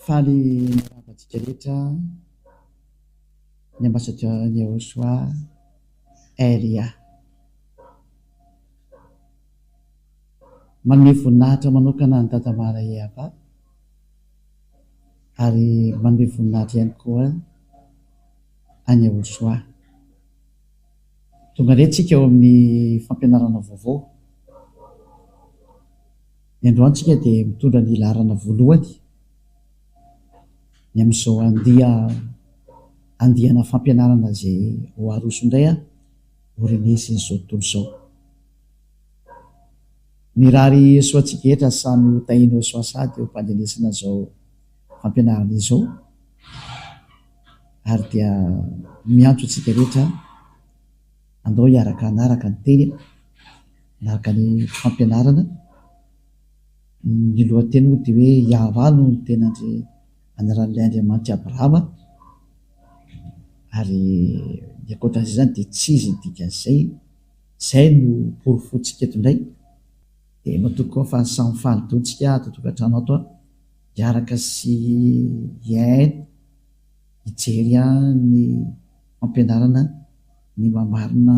Faly miarahaba antsika rehetra ny ambassadeur Yehoshua RIA. Manome voninahitra manokana an'i Dada Mara Eaba ary manome voninahitra ihany koa an'i Yehoshua. Tonga indray tsika ao amin'ny fampianarana vaovao. Ny androany tsika dia mitondra ny laharana voalohany ny amin'izao andia andiana fampianarana izay ho aroso indray ho renesin'izao tontolo izao. Mirary soa antsika rehetra samy ho tahianao soa sady eo am-pandrenesana izao fampianarana izao ary dia miantso antsika rehetra andao hiaraka hanaraka ny teny, hanaraka ny fampianarana. Ny lohateny moa dia hoe Yahweh no tena anaran'ilay Andriamanitr'i Abrahama ary ny ankoatran'izay izany dia tsy izy ny dikan'izay. Izay no porofointsika eto indray. Dia matoky koa fa samy faly daholo tsika ato an-tokantrano ato an, hiaraka sy hihaino, hijery ny fampianarana ny maha-marina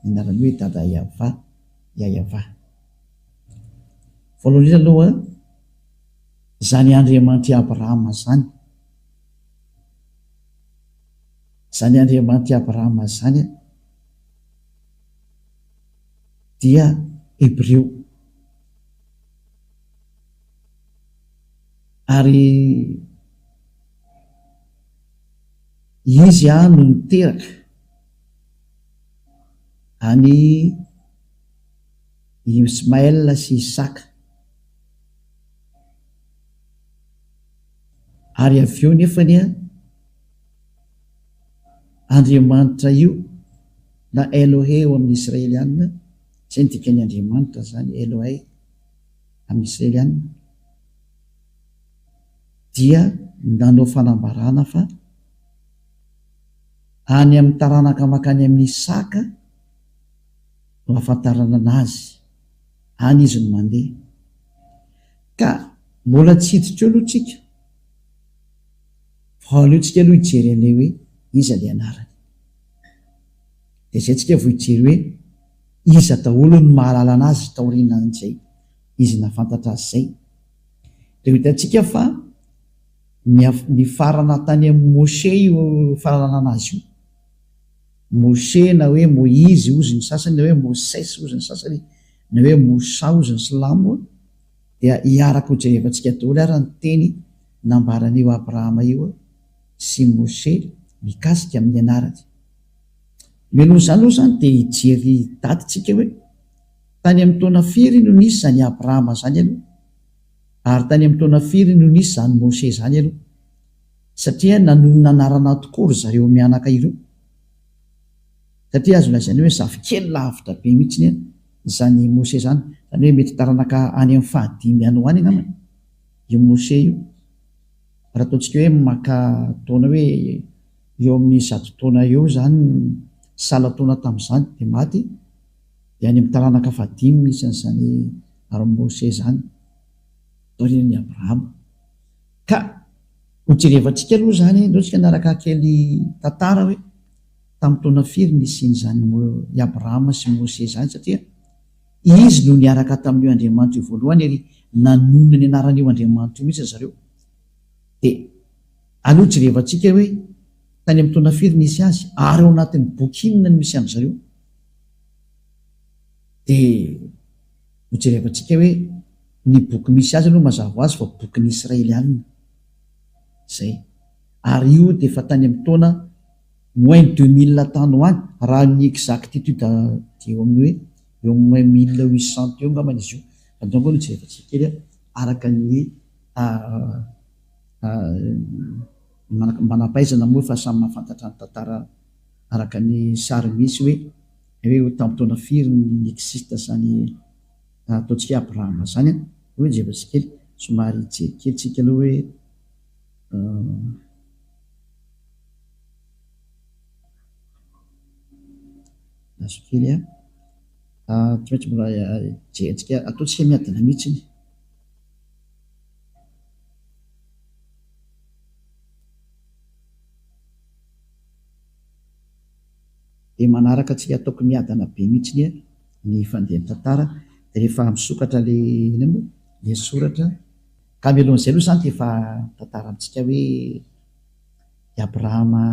ny anarany hoe Dada Yavah, Yayavah. Voalohany indrindra aloha, izany Andriamanitr'i Abrahama izany, izany Andriamanitr'i Abrahama izany dia Hebreo. Ary izy no niteraka an'i Ismaël sy Isaka. Ary avy eo nefany Andriamanitra io na Elohe eo amin'ny Israeliana, izay ny dikan'ny Andriamanitra izany, Elohei amin'ny Israeliana, dia nanao fanambarana fa any amin'ny taranaka mankany amin'i Isaka no ahafantarana anazy, any izy no mandeha. Ka mbola tsy hiditra eo aloha tsika. Fa aleontsika aloha hijery an'ilay hoe iza ilay anarany. Dia izay tsika vao hijery hoe iza daholo no mahalala anazy taorianan'izay izy nahafantatra azy izay. Dia ho hitantsika fa nifarana tany amin'i Moshe io fahalalana anazy io. Moshe na hoe Moizy hozy ny sasany na hoe Mosesy hozy ny sasany na hoe Moussa hozy ny silamo dia hiaraka ho jerevantsika daholo ary ny teny nambaran'io Abrahama io sy Moshe mikasika amin'ny anarany. Mialoha izany aloha izany dia hijery daty tsika hoe tany amin'ny taona firy no nisy izany Abrahama izany aloha ary tany amin'ny taona firy no nisy izany Moshe izany aloha satria nanonona anarana tokoa ry zareo mianaka ireo satria azo lazaina hoe zafikely lavitra be mihitsy izany Moshe izany, izany hoe mety taranaka any amin'ny fahadimy any ho any angambany io Moshe io. Raha ataontsika hoe maka taona hoe eo amin'ny zato taona eo izany sahala taona tamin'izany dia maty, dia any amin'ny taranaka fahadimy misy an'izany ary Moshe izany taorian'i Abrahama. Ka hojerevantsika aloha izany, ndao tsika hanaraka kely tantara hoe tamin'ny taona firy nisian'izany i Abrahama sy Moshe izany satria izy no niaraka tamin'io Andriamanitra io voalohany ary nanonona ny anaran'io Andriamanitra io mihitsy ry zareo. Dia aleo jerevantsika hoe tany amin'ny taona firy nisy azy ary ao anatin'ny boky inona no misy an-dry zareo. Dia hojerevantsika hoe ny boky misy azy aloha mazava ho azy fa bokin'ny Israelianina. Izay. Ary io dia efa tany amin'ny taona moins 2000 tany ho any, raha ny exactitude dia eo amin'ny hoe eo amin'ny moins 1800 teo angambany izy io. Fa donc aloha jerevantsika kely araka ny manam-pahaizana moa fa samy mahafantatra ny tantara araka ny sary misy hoe hoe tamin'ny taona firy no ni-existe izany ataontsika hoe Abrahama izany an. Hoe jerevantsika kely, somary hijery kely tsika aloha hoe. Azo kely an. Tsy maintsy mbola jerentsika, ataontsika miadana mihitsy iny. Dia manaraka antsika ataoko miadana be mihitsy ny fandehan'ny tantara dia rehefa misokatra le inona moa le soratra ka mialohan'izay aloha izany dia efa mitantara amintsika hoe i Abrahama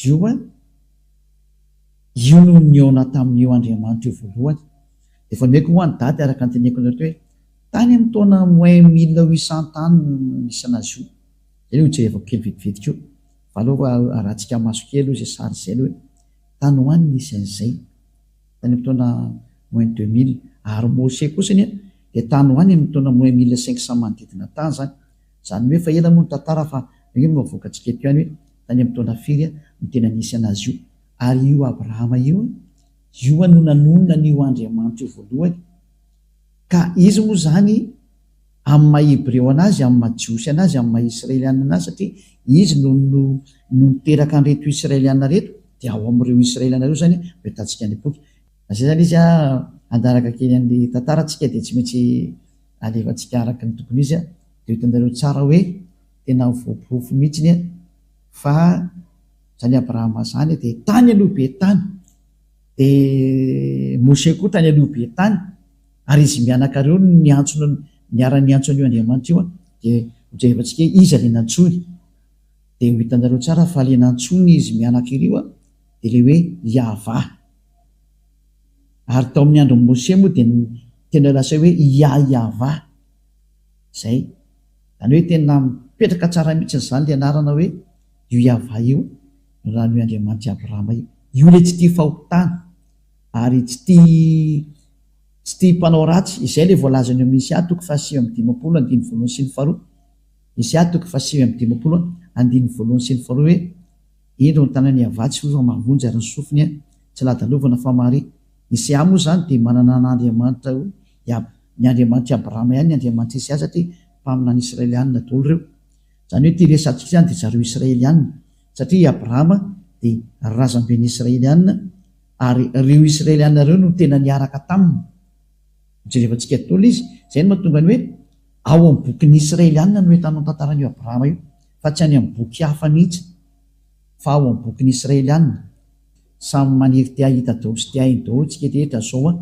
io an, io no nihaona tamin'io Andriamanitra io voalohany. Dia efa nomeko moa ny daty araka ny teneniko anareo teo hoe tany amin'ny taona moins 1800 tany no nisy an'azy io. Izay no hojerevako kely vetivety koa. Fa aleo arahantsika maso kely aloha izay sary izay aloha e. Tany ho any nisy an'izay. Tany amin'ny taona moins 2000. Ary Mose kosa anie dia tany ho any amin'ny taona moins 1500 manodidina tany izany. Izany hoe efa ela moa ny tantara fa io no avoakantsika eto ihany hoe tany amin'ny taona firy no tena nisy an'azy io. Ary io Abrahama io, io no nanonona an'io Andriamanitra io voalohany. Ka izy moa izany amin'ny maha Hebreo an'azy, amin'ny maha Jiosy an'azy, amin'ny maha Israeliana an'azy satria izy no no no niteraka an'ireto Israeliana ireto dia ao amin'ireo Israeliana ireo izany no ahitantsika ny boky. Izay izany izy an, hanaraka kely an'ilay tantara tsika dia tsy maintsy alefantsika araka ny tokony izy dia ho hitanareo tsara hoe tena voaporofo mihitsy fa izany Abrahama izany dia tany aloha be tany dia Moshe koa tany aloha be tany ary izy mianaka ireo no niantso niara-niantso an'io Andriamanitra io dia hojerevantsika hoe iza ilay nantsoiny dia ho hitanareo tsara fa ilay nantsoiny izy mianaka ireo dia ilay hoe Yavah. Ary tao amin'ny andron'i Moshe moa dia tena lasa hoe Yah-Yavah izay. Izany hoe tena mipetraka tsara mihitsy izany ilay anarana hoe io Yavah io, raha ny hoe Andriamanitr'i Abrahama io. Io ilay tsy tia fahotana ary tsy tia tsy tia mpanao ratsy. Izay ilay voalazany eo amin'ny Isaia toko faha-59 andininy voalohany sy ny faharoa. Isaia toko faha-59 andininy voalohany sy ny faharoa hoe. Indro ny tanany Iavah tsy fohy fa mahavonjy ary ny sofiny tsy ladalovana fa mahare. I Sea moa izany dia manana an'Andriamanitra ho i Ab, ny Andriamanitr'i Abrahama ihany ny Andriamanitr'i Sea satria mpaminany Israelianina daholo ireo. Izany hoe ity resatsika izany dia zareo Israelianina satria i Abrahama dia razamben'ny Israelianina ary ireo Israelianina ireo no tena niaraka taminy. Jerevantsika daholo izy. Izay no mahatonga ny hoe ao amin'ny bokin'ny Israelianina no ahitanao ny tantaran'io Abrahama io. Fa tsy any amin'ny boky hafa mihitsy fa ao amin'ny bokin'ny Israelianina. Samy maniry te hahita daholo sy te haino daholo tsika rehetra zao an!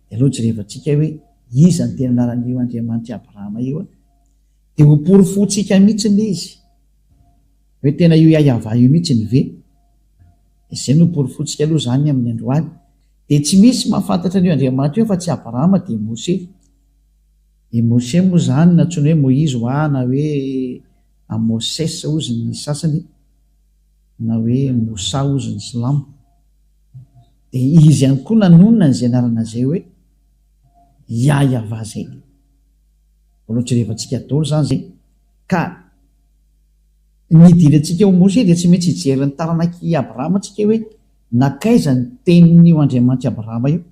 Dia aleo jerevantsika hoe iza no tena anaran'io Andriamanitr'i Abrahama io an! Dia ho porofointsika mihitsy ilay izy hoe tena io Yahyahavah io mihitsy ve? Dia izay no porofointsika aloha izany amin'ny androany. Dia tsy misy mahafantatra an'io Andriamanitra io afa-tsy Abrahama dia Moshe. I Moshe moa izany nantsoina hoe Moizy hoa na hoe Amoses hozy ny sasany na hoe Moussa hozy ny silamo. Dia izy ihany koa nanonona an'izay anarana izay hoe Yahyahavah izay. Mbola ho jerevantsika daholo izany izay. Ka ny hidirantsika ao Moshe dia tsy maintsy hijery ny taranak'i Abrahama tsika hoe nankaiza ny tenin'io Andriamanitr'i Abrahama io.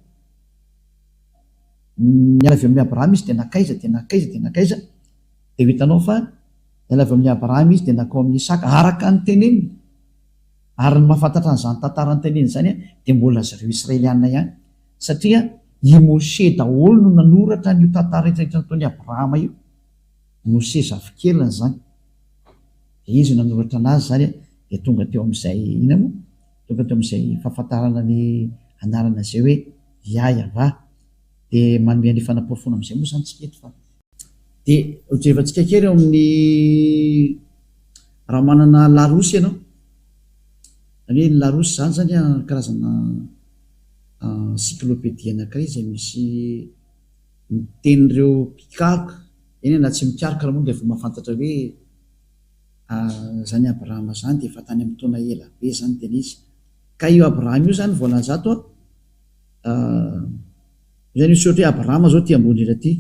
Niala avy amin'i Abrahama izy dia nankaiza dia nankaiza dia nankaiza dia ho hitanao fa niala avy amin'i Abrahama izy dia nankao amin'i Isaka araka ny teneniny. Ary ny mahafantatra an'izany tantara noteneniny izany dia mbola zareo Israeliana ihany satria i Moshe daholo no nanoratra an'io tantara rehetra rehetra nataon'i Abrahama io. Moshe zafikeliny izany. Dia izy no nanoratra anazy izany dia tonga teo amin'izay inona moa? Tonga teo amin'izay fahafantarana ny anarana izay hoe Yah Yavah. Dia manome an'io fanaporofoana amin'izay moa izany tsika eto fa. Dia hojerevantsika kely eo amin'ny raha manana larousse ianao. Izany hoe ny larousse izany izany an karazana encyclopédie anankiray izay misy ny tenin'ireo mpikaroka, eny na tsy mikaroka ary moa dia efa mahafantatra hoe izany Abrahama izany dia efa tany amin'ny taona ela be izany tena izy. Ka io Abrahama io izany voalaza ato an, io izany misy soratra hoe Abrahama izao aty ambony indrindra aty.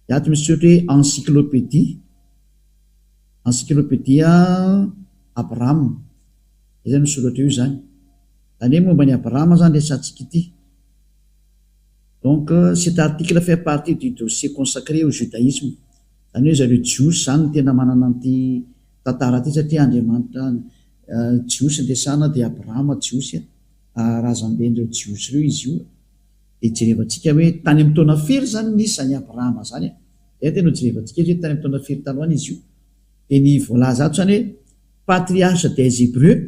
Dia ato misy soratra hoe encyclopédie, encyclopédie Abraham. Izay izany misoratra io izany. Izany hoe momba an'i Abrahama izany resahantsika ity. Donc cet article fait partie du dossier consacré au judaïsme. Izany hoe zareo Jiosy izany no tena manana an'ity tantara ity satria Andriamanitra Jiosy no resahana dia Abrahama Jiosy, razamben'ireo Jiosy ireo izy io. Dia jerevantsika hoe tany amin'ny taona firy izany nisy izany Abrahama izany e. Izay tena ho jerevantsika eto hoe tany amin'ny taona firy tany ho any izy io. Dia ny voalaza ato izany hoe patriarche des Hébreux.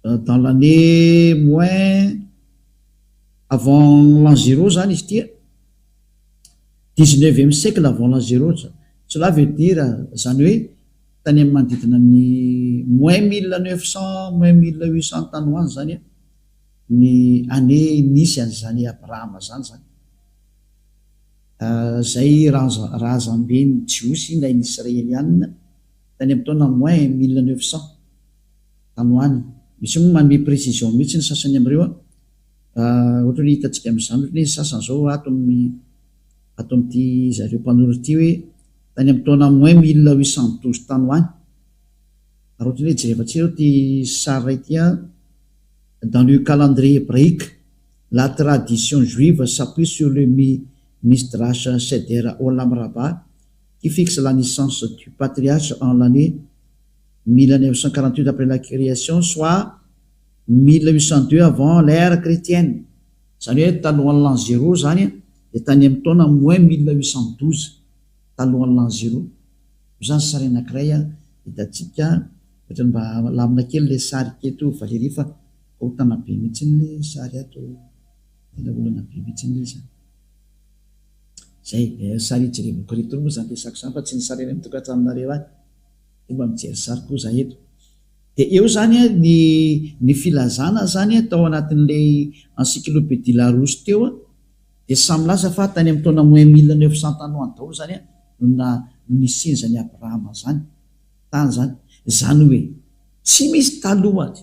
Dans l'année moins avant l'an zéro zany izy ity a, dix-neuvième siècle avant l'an zéro, cela veut dire zany hoe tany amin'ny manodidina ny moins 1900, moins 1800 tany ho any zany a ny année nisy an'izany Abrahama zany zany. Zay razamben'ny Jiosy na ny Israelianina tany amin'ny taona moins 1900 tany ho any. Misy moa manome précision mihitsy ny sasany amin'ireo a, ohatra hoe hitantsika amin'izany ohatra hoe ny sasany izao ato amin'ny ato amin'ity zareo mpanoratra ity hoe tany amin'ny taona moins 1812 tany ho any. Ary ohatra hoe jerevantsika eo ity sary iray ity a, dans le calendrier hébraïque, la tradition juive s'appuie sur le Midrash Seder Olam Rabbah qui fixe la naissance du patriarche en l'année 1948 après la création, soit 1802 avant l'ère chrétienne. Zany hoe talohan'ny l'an zéro zany dia tany amin'ny taona moins 1812 talohan'ny l'an zéro. Io zany sary anankiray a hitantsika, ohatrany mba lamina kely le sary keto Valérie fa korontana be mihitsy le sary ato, tena olana be mihitsy le izy. Zay sary hijerevako reto moa zany resako zany fa tsy ny sary any amin'ny tokantranonareo any. Dia mba mijery sary koa za eto. Dia eo zany a ny filazana zany a tao anatin'ilay encyclopédie Larousse teo a, dia samy milaza fa tany amin'ny taona moins 1900 tany ho any daholo zany a no na no nisian'izany Abrahama zany tany zany. Zany hoe tsy misy talohany.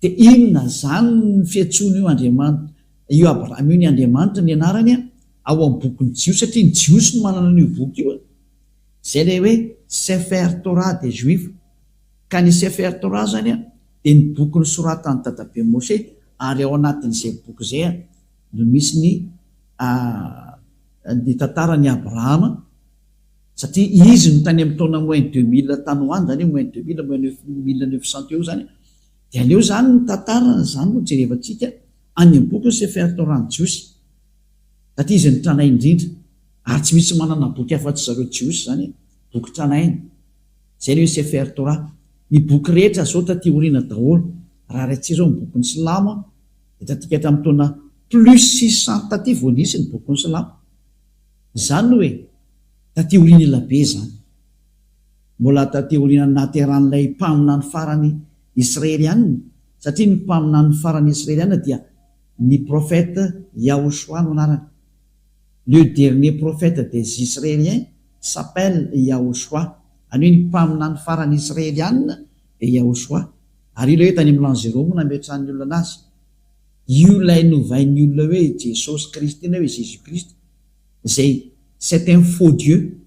Dia inona zany ny fiantsoana io Andriamanitra io Abrahama io ny Andriamanitra ny anarany a ao amin'ny bokin'ny Jiosy, satria ny Jiosy no manana an'io boky io a. Zay ilay hoe Sefer Torah des Juifs. Ka ny Sefer Torah zany a dia ny boky nosoratan'i dadabe Moshe, ary ao anatin'izay boky izay a no misy ny ny tantaran'i Abrahama, satria izy no tany amin'ny taona moins 2000 tany ho any, zany hoe moins 2000, moins neuf, 1900 teo zany, dia aleo zany ny tantarany zany no jerevantsika any amin'ny boky ny Sefer Torah ny Jiosy, satria izy no tranainy indrindra, ary tsy misy manana boky afa-tsy zareo Jiosy zany, boky tranainy. Zay le hoe Sefer Torah. Ny boky rehetra zao taty aoriana daholo, raha raintsika zao ny bokin'ny silamo dia taty hatramin'ny taona plus 600 taty vao nisy ny bokin'ny silamo. Zany hoe taty aoriana ela be zany. Mbola taty aoriana nahaterahan'ilay mpaminany farany Israeliana, satria ny mpaminany farany Israeliana dia ny prophète Yahushua no anarany. Le dernier prophète des Israéliens s'appelle Yahushua. Any hoe ny mpaminany farany Israeliana dia Yahushua. Ary io ilay hoe tany amin'ny l'an zéro moa nametrahan'ny olona anazy. Io ilay novain'ny olona hoe Jesosy Kristy na hoe Jésus Christ, izay c'est un faux Dieu.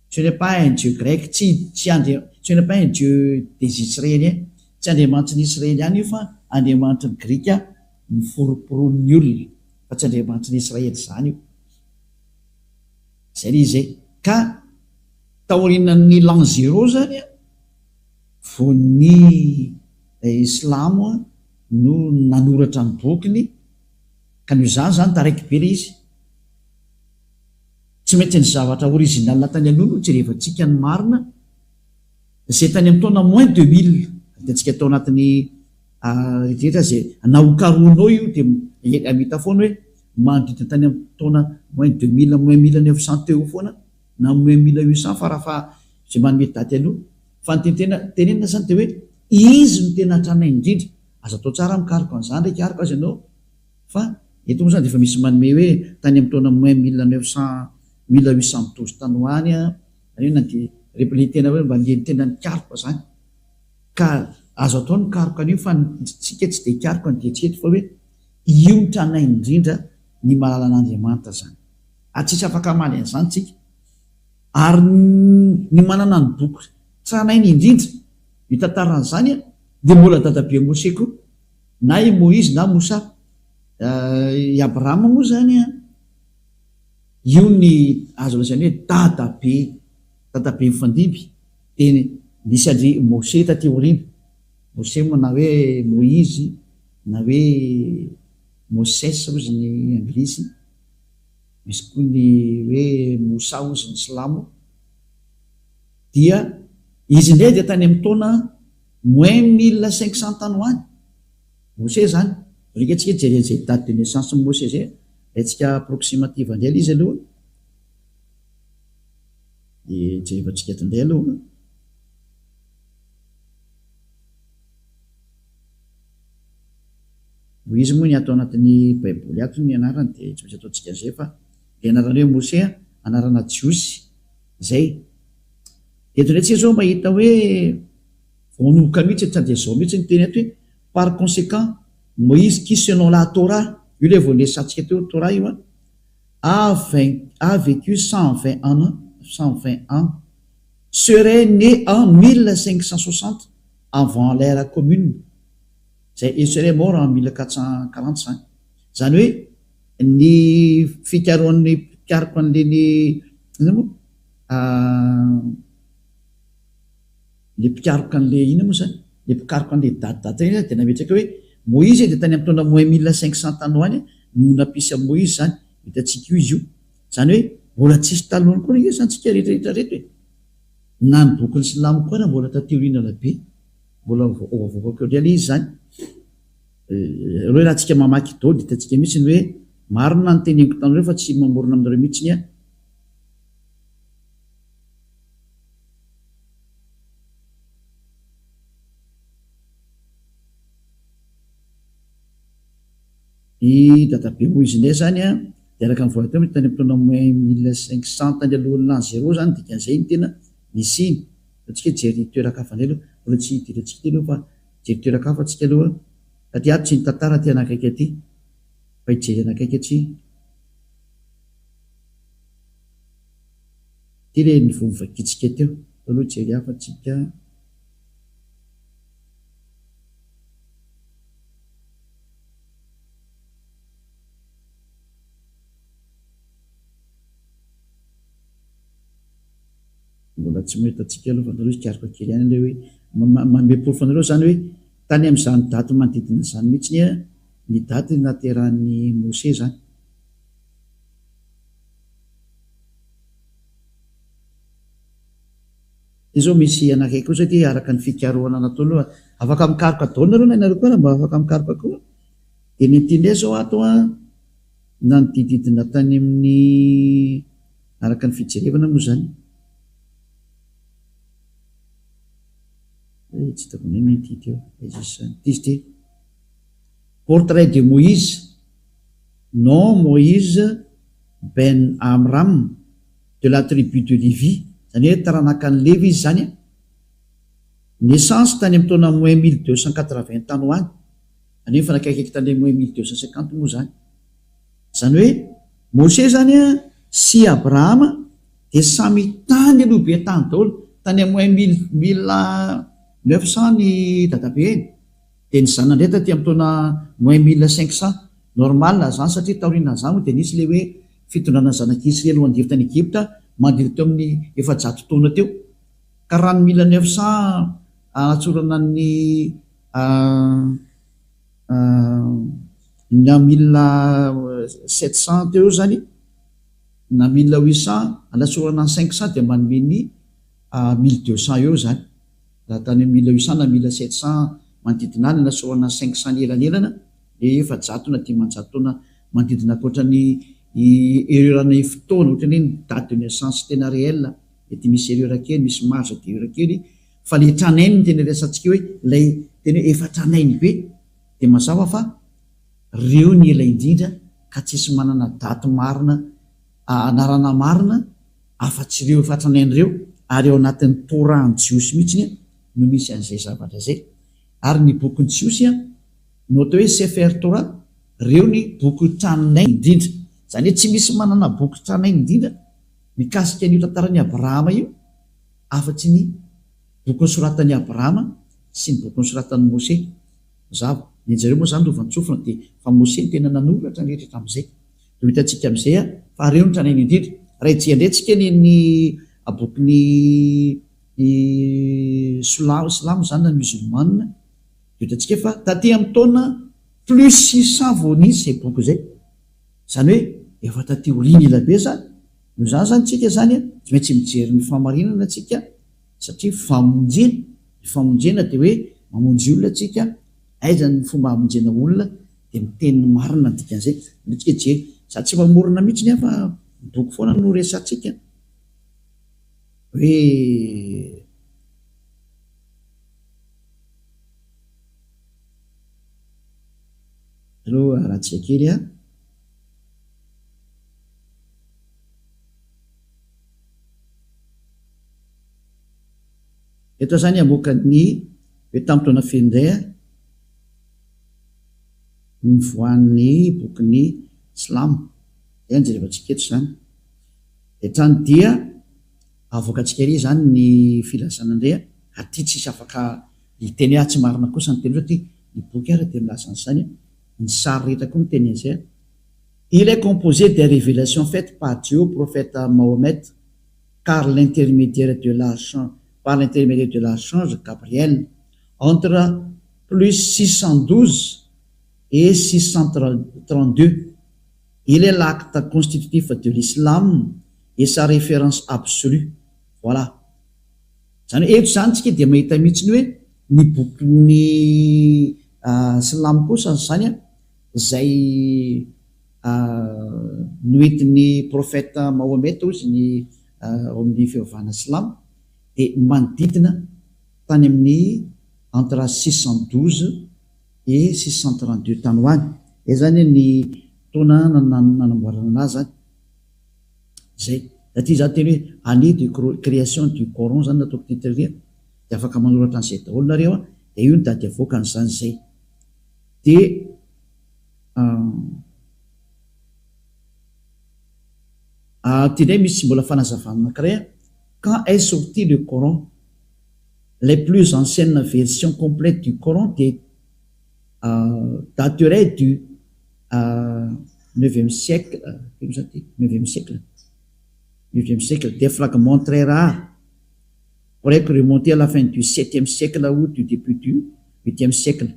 Ce n'est pas un Dieu grec, tsy tsy andri ce n'est pas un Dieu des Israéliens, tsy Andriamanitry ny Israeliana io fa Andriamanitry ny Grika niforomporonin'ny olona, fa tsy Andriamanitry ny Israely izany io. Zay le izy e. Ka taorianan'ny l'an zéro zany a, vao ny Islamo no nanoratra ny bokiny, ka noho izany zany taraiky be le izy. Tsy maintsy ny zavatra original tany aloha no jerevantsika ny marina, izay tany amin'ny taona moins 2000, hitantsika tao anatin'ny rehetrarehetra izay na ho karohinao io dia hita foana hoe manodidina tany amin'ny taona moins 2000, moins 1900 teo foana na moins 1800 farafaha izay manome daty aloha. Fa ny tiany tenenina zany dia hoe izy no tena tranainy indrindra. Aza atao tsara mikaroka an'izany re hikaroka aza ianao fa eto moa zany dia efa misy manome hoe tany amin'ny taona moins 1900, 1812 tany ho any, zany hoe na dia le tena hoe mba le tena nikaroka zany. Ka azo atao ny mikaroka an'io fa tsika tsy dia hikaroka ny diantsika eto fa hoe io no tranainy indrindra ny mahalala an'Andriamanitra zany. Ary tsisy afaka hamaly an'izany tsika. Ary ny manana ny boky tranainy indrindra io tantaran'izany dia mbola dadabe Mose koa, na i Moizy na Mosa. I Abrahama moa zany an, io ny azo lazaina hoe dadabe, dadabe mifandimby, dia nisy an-dry Mose taty aoriana. Mose moa na hoe Moizy na hoe Moses hozy ny anglisy, misy koa ny hoe Moussa hozy ny silamo, dia izy indray dia tany amin'ny taona. Moins 1500 tany ho any. Mose zany. Alika tsika hijery an'izay date de naissance n'i Mose zay. Alaintsika approximative indray ilay izy aloha. Dia jerevantsika eto indray aloha. Noho izy moa ny ato anatin'ny baiboly ato ny anarany dia tsy maintsy ataontsika an'izay fa ilay anarana hoe Mose anarana jiosy izay. Eto indray tsika izao mahita hoe vao manomboka mihitsy eto dia izao mihitsy ny teny eto hoe par conséquent Moïse qui selon la Torah, io ilay vao niresahantsika teo Torah io an, a a vécu 120 ans, 120 ans, serait né en 1560 avant l'ère commune, izay et serait mort en 1440 izany. Izany hoe ny fikarohan'ny mpikaroka an'ireny inona moa le mpikaroka an'le inona moa izany le mpikaroka an'le daty daty ireny dia nametraka hoe Moïse dia tany amin'ny taona moins 1500 tany ho any no nampisy an'i Moïse izany, hitantsika io izy io. Izany hoe mbola tsisy talohany koa ange izany tsika rehetra rehetra reto e. Na ny bokin'ny silamo koa ara mbola taty aoriana be, mbola avoakako eo indray ilay izy izany. Ireo raha tsika mamaky daholo dia hitantsika mihitsy ny hoe marina ny teneniko taminareo fa tsy mamorona aminareo mihitsy aho. I dadabe Moizy indray izany an, dia araka ny voalaza teo, tany amin'ny taona moins 1500 tany alohan'ny l'an zéro izany, dikan'izay ny tena nisiany. Ataontsika hoe hijery toeran-kafa indray aloha, mbola tsy hidirantsika ity aloha fa hijery toeran-kafa tsika aloha, satria ato tsy ny tantara aty anakaiky aty, fa hijery anakaiky atsy. Ity ilay vao novakintsika teo, aloha hijery hafa tsika. Mbola tsy mahita antsika aloha fa anareo hikaroka kely ihany ilay hoe manome porofo anareo izany hoe tany amin'izany daty manodidina izany mihitsy ny daty nahaterahan'i Mose izany. Ity zao misy anakay koa satria araka ny fikarohana nataony aloha, afaka mikaroka daholo nareo na ianareo koa ary mba afaka mikaroka koa. Dia ny ity indray zao ato an, nanodididina tany amin'ny araka ny fijerevana moa zany. Eh, tsy hitako indray ny ity teo. Aiza izy izany? Ity izy ity. Portrait de Moïse. Nom Moïse Ben Amram. de la tribu de Lévi, izany hoe taranakan'i Levy izy izany an, naissance tany amin'ny taona moins 1280 tany ho any, izany hoe mifanakaikaiky tany moins 1250 moa izany. Izany hoe Moshe izany an sy Abrahama dia samy tany aloha be tany daholo, tany amin'ny moins mille mille neuf cent ny dadabeny, dia ny zanany indray taty amin'ny taona moins 1500. Normal izany satria taorianan'izany moa dia nisy ilay hoe fitondrana ny zanak'i Isrely ho andevo tany Egypta manodidina teo amin'ny 400 taona teo. Ka raha ny 1900 anatsorana ny na 1700 teo eo izany na 1800 anatsorana ny 500 dia manome ny 1200 eo izany. Raha tany amin'ny 1800 na 1700 manodidina any anatsorana ny 500 ny elanelana dia 400 na 500 taona manodidina ankoatra ny erreur ny fotoana ohatran'ny hoe ny date de naissance tena réel mety misy erreur kely misy marge d'erreur kely fa le tranainy no tena resahantsika hoe ilay tena hoe efa tranainy be dia mazava fa reo ny ela indrindra ka tsisy manana daty marina anarana marina afa-tsy ireo efa tranainy ireo ary ao anatin'ny Torah ny jiosy mihitsy no misy an'izay zavatra izay ary ny bokin'ny jiosy No atao hoe Sefer Torah, reo ny boky tranainy indrindra. Izany hoe tsy misy manana boky tranainy indrindra mikasika an'io tantaran'i Abrahama io afa-tsy ny boky nosoratan'i Abrahama sy ny boky nosoratan'i Mose. Mazava. Ny anjareo moa izany lovantsofina dia fa Mose no tena nanoratra ny rehetra hatramin'izay. Dia ho hitantsika amin'izay fa reo ny tranainy indrindra. Raha hijery indray tsika ny ny bokin'ny ny silamo izany na musulman Hitantsika fa taty amin'ny taona plus 600 vao nisy izay boky izay. Izany hoe efa taty aoriana ela be izany. Noho izany izany tsika izany tsy maintsy mijery ny fahamarinana tsika satria famonjena. Ny famonjena dia hoe. Mamonjy olona tsika, aiza ny fomba hamonjena olona dia miteny ny marina ny dikan'izay. Aleo tsika hijery. Za tsy mamorona mihitsy aho fa ny boky foana no resatsika. Hoe Aleo arahantsika kely an. Eto aho izany hamoaka ny hoe tamin'ny taona firy indray aho nivoahan'ny bokin'ny silamo. Izay no jerevantsika eto izany. Dia hatrany dia avoakantsika ery izany ny filazana indray ary ity tsisy afaka hiteny hoe ah tsy marina kosa ny teny satria ny boky ary dia milaza an'izany, ny sary rehetra koa miteny an'izay. Il est composé des révélations faites par Dieu au prophète Mahomet car l'intermédiaire de l'archange par l'intermédiaire de l'archange Gabriel entre plus 612 et 632. Il est l'acte constitutif de l'islam et sa référence absolue. Voilà. Izany hoe eto izany tsika dia mahita mihitsy ny hoe ny bokin'ny silamo kosa izany izay noentin'ny prophète Mahomet hozy ny ao amin'ny fivavahana silamo dia manodidina tany amin'ny entre 612 et 632 tany ho any. Izay izany ny taona nanamboarana anazy izany. Izay. Satria izaho teny hoe année de création du Coran izany nataoko titre ry a, dia afaka manoratra an'izay daholo nareo a, dia io no daty avoakany izany izay. Dia Aty indray misy mbola fanazavana anankiray a, quand est sorti le Coran? Les plus anciennes versions complètes du Coran dia daterait du neuvième siècle, firy moa zany ity? Neuvième siècle, neuvième siècle, des fragments très rares pourraient remonter à la fin du septième siècle ou du début du huitième siècle.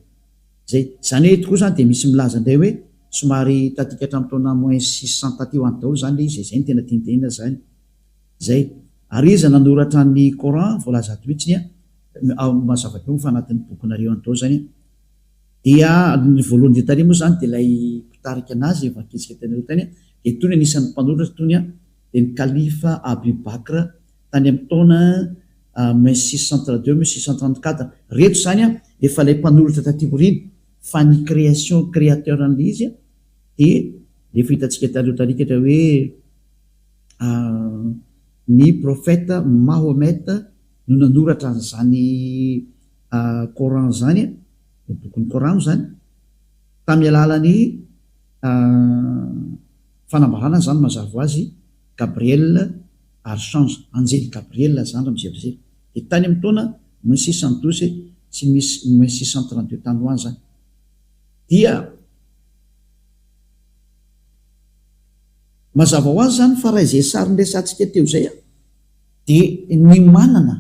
Zay. Zany hoe eto koa zany dia misy milaza indray hoe somary taty ka hatramin'ny taona moins 600 taty ho any daholo zany ilay izy e, zay no tena tiany tenenina zany. Zay. Ary iza nanoratra ny Coran voalaza ato mihitsy an, mazava be moa fa anatin'ny bokinareo any daholo zany an. Dia ny voalohany indrindra tary moa zany dia ilay mpitarika anazy efa ankizy tany aloha tany an, dia itony anisan'ny mpanoratra itony an, dia ny Khalifa Abu Bakr tany amin'ny taona moins 632 moins 634. Reto izany an, efa ilay mpanoratra taty aoriana, fa ny création, créateur an'ilay izy an, dia ilay efa hitantsika taloha tarikatra hoe ny prophète Mahomet no nanoratra an'izany Coran izany an, ny bokin'ny Coran moa izany, tamin'ny alalan'ny fanambarana izany mazava ho azy, Gabriel Archange, Anjely Gabriela zandry mizerizera. Dia tany amin'ny taona moins 612 sy moins 632 tany ho any izany. Dia mazava ho azy izany fa raha izay sary niresahantsika teo izay dia ny manana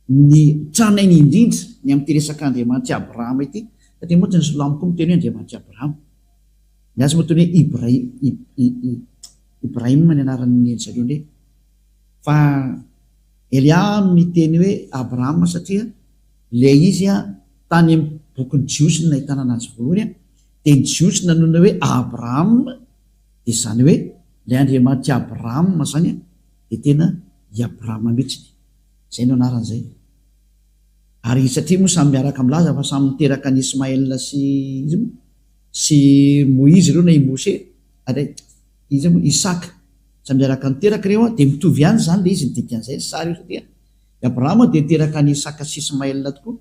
ny tranainy indrindra ny amin'ity resaka Andriamanitr'i Abrahama ity, satria moa tsy ny silamo koa miteny hoe Andriamanitr'i Abrahama. Ny azy moa atao hoe Ibrahim ny anaran'ny zareo indray. Fa Elia miteny hoe Abrahama satria ilay izy tany amin'ny bokin'ny Jiosy no nahitana anazy voalohany, dia ny Jiosy nanonona hoe Abraham, dia izany hoe ilay Andriamanitr'i Abrahama izany dia tena i Abrahama mihitsy. Izay no anaran'izay. Ary satria moa samy miaraka milaza fa samy niteraka an'i Ismaël sy iza moa? Sy Moizy ireo na i Mose ary iza moa? Isaka. Samy miaraka niteraka ireo dia mitovy ihany izany ilay izy ny dikan'izay ny sary io satria i Abrahama dia niteraka an'i Isaka sy Ismaël tokoa.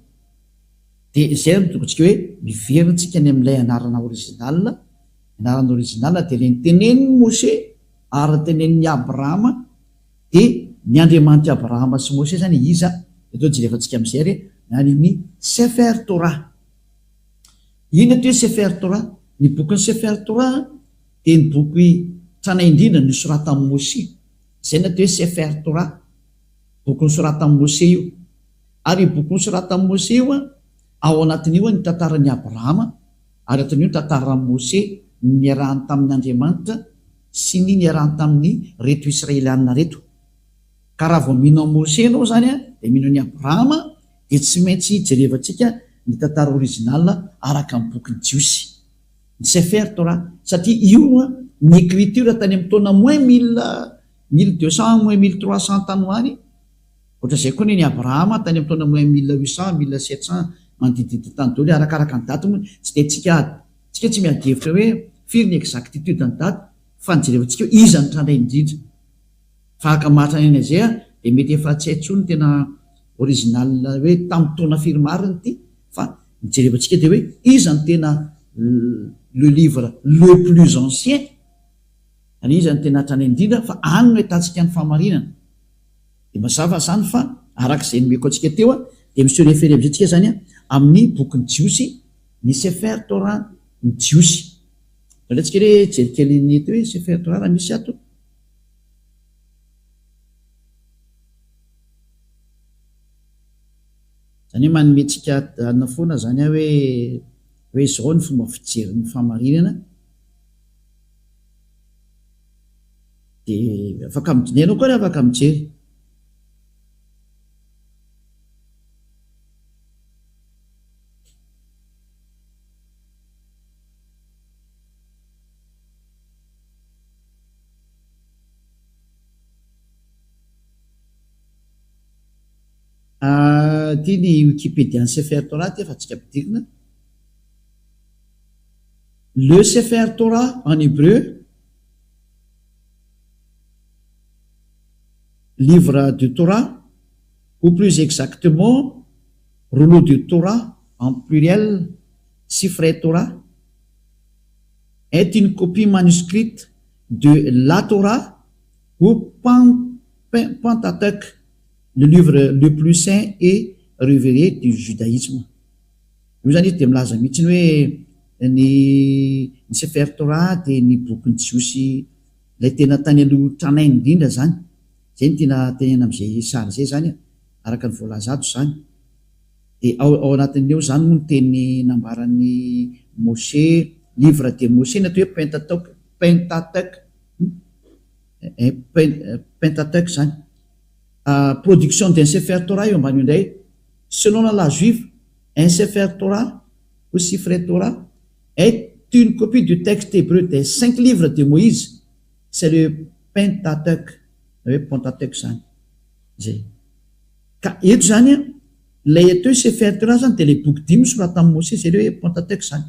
Dia izay no tokontsika hoe miverina tsika any amin'ilay anarana original, ny anarana original dia ilay nitenenin'i Mose ary nitenenin'i Abrahama Dia ny Andriamanitr'i Abrahama sy Mosesy izany iza? Eto jerevantsika amin'izay ary ny any amin'ny Sefer Torah. Inona ity hoe Sefer Torah? Ny bokin'ny Sefer Torah dia ny boky tranainy indrindra nosoratan'i Moshe. Izay no atao hoe Sefer Torah. Boky nosoratan'i Moshe io. Ary io boky nosoratan'i Moshe io, ao anatin'io ny tantaran'i Abrahama, ary ato amin'io ny tantaran'i Moshe, ny niarahany tamin'Andriamanitra, sy ny niarahany tamin'ny reto Israelianina reto. Ka raha vao mino an'i Moshe ianao izany dia mino an'i Abrahama, Dia tsy maintsy jerevantsika ny tantara original araka ny bokin'ny Jiosy. Ny Sefer Torah. Satria io ny écriture tany amin'ny taona moins mille, 1200 moins 1300 tany ho any. Ohatran'izay koa ny an'i Abrahama tany amin'ny taona moins 1800, 1700, manodidididina tany daholo, arakaraka ny daty moa, tsy dia tsika tsika tsy miady hevitra hoe firy ny exactitude ny daty fa ny jerevantsika hoe iza no tranainy indrindra. Fa araka ny maha-tranainy an'izay dia mety efa tsy hay intsony ny tena original hoe tamin'ny taona firy marina ity fa ny jerevantsika dia hoe iza no tena le livre le plus ancien, izany hoe iza no tena tranainy indrindra fa any no ahitantsika ny fahamarinana. Dia mazava izany fa araka izay nomeko antsika teo dia mi-se référer amin'izay tsika izany amin'ny bokin'ny Jiosy, ny Sefer Torah ny Jiosy. Aleo tsika re hijery kely ny eto hoe Sefer Torah raha misy ato. Izany hoe manome antsika anona foana izany aho hoe hoe izao ny fomba fijery ny fahamarinana. Dia afaka mijery ianao koa ary afaka mijery. Ity ny Wikipedia-n'ny Sefer Torah ity efa antsika ampidirina. Le Sefer Torah en hébreu. Livre de Torah, ou plus exactement rouleau de Torah en pluriel, Sifrei Torah, est une copie manuscrite de la Torah ou Pentateuque, le livre le plus saint et révéré du judaïsme. Io izany izy dia milaza mihitsy hoe ny ny Sefer Torah dia ny bokin'ny Jiosy ilay tena tany aloha tranainy indrindra izany. Izay no tiana tenenina amin'izay sary izay izany araka ny voalaza ato izany. Dia ao ao anatin'ny ao izany moa ny teny nambaran'i Moshe, livre de Moshe ny atao hoe Pentateuque, Pentateuque, Pentateuque izany. Production d'un Sefer Torah eo ambany eo indray. Selon la loi juive, un Sefer Torah ou Sifre Torah est une copie du texte hébreu des cinq livres de Moïse, c'est le Pentateuque, na hoe Pentateuque izany. Izay. Ka eto izany an, ilay atao hoe Sefer Torah izany dia ilay boky dimy nosoratan'i Mosesy, izay ilay hoe Pentateuque izany.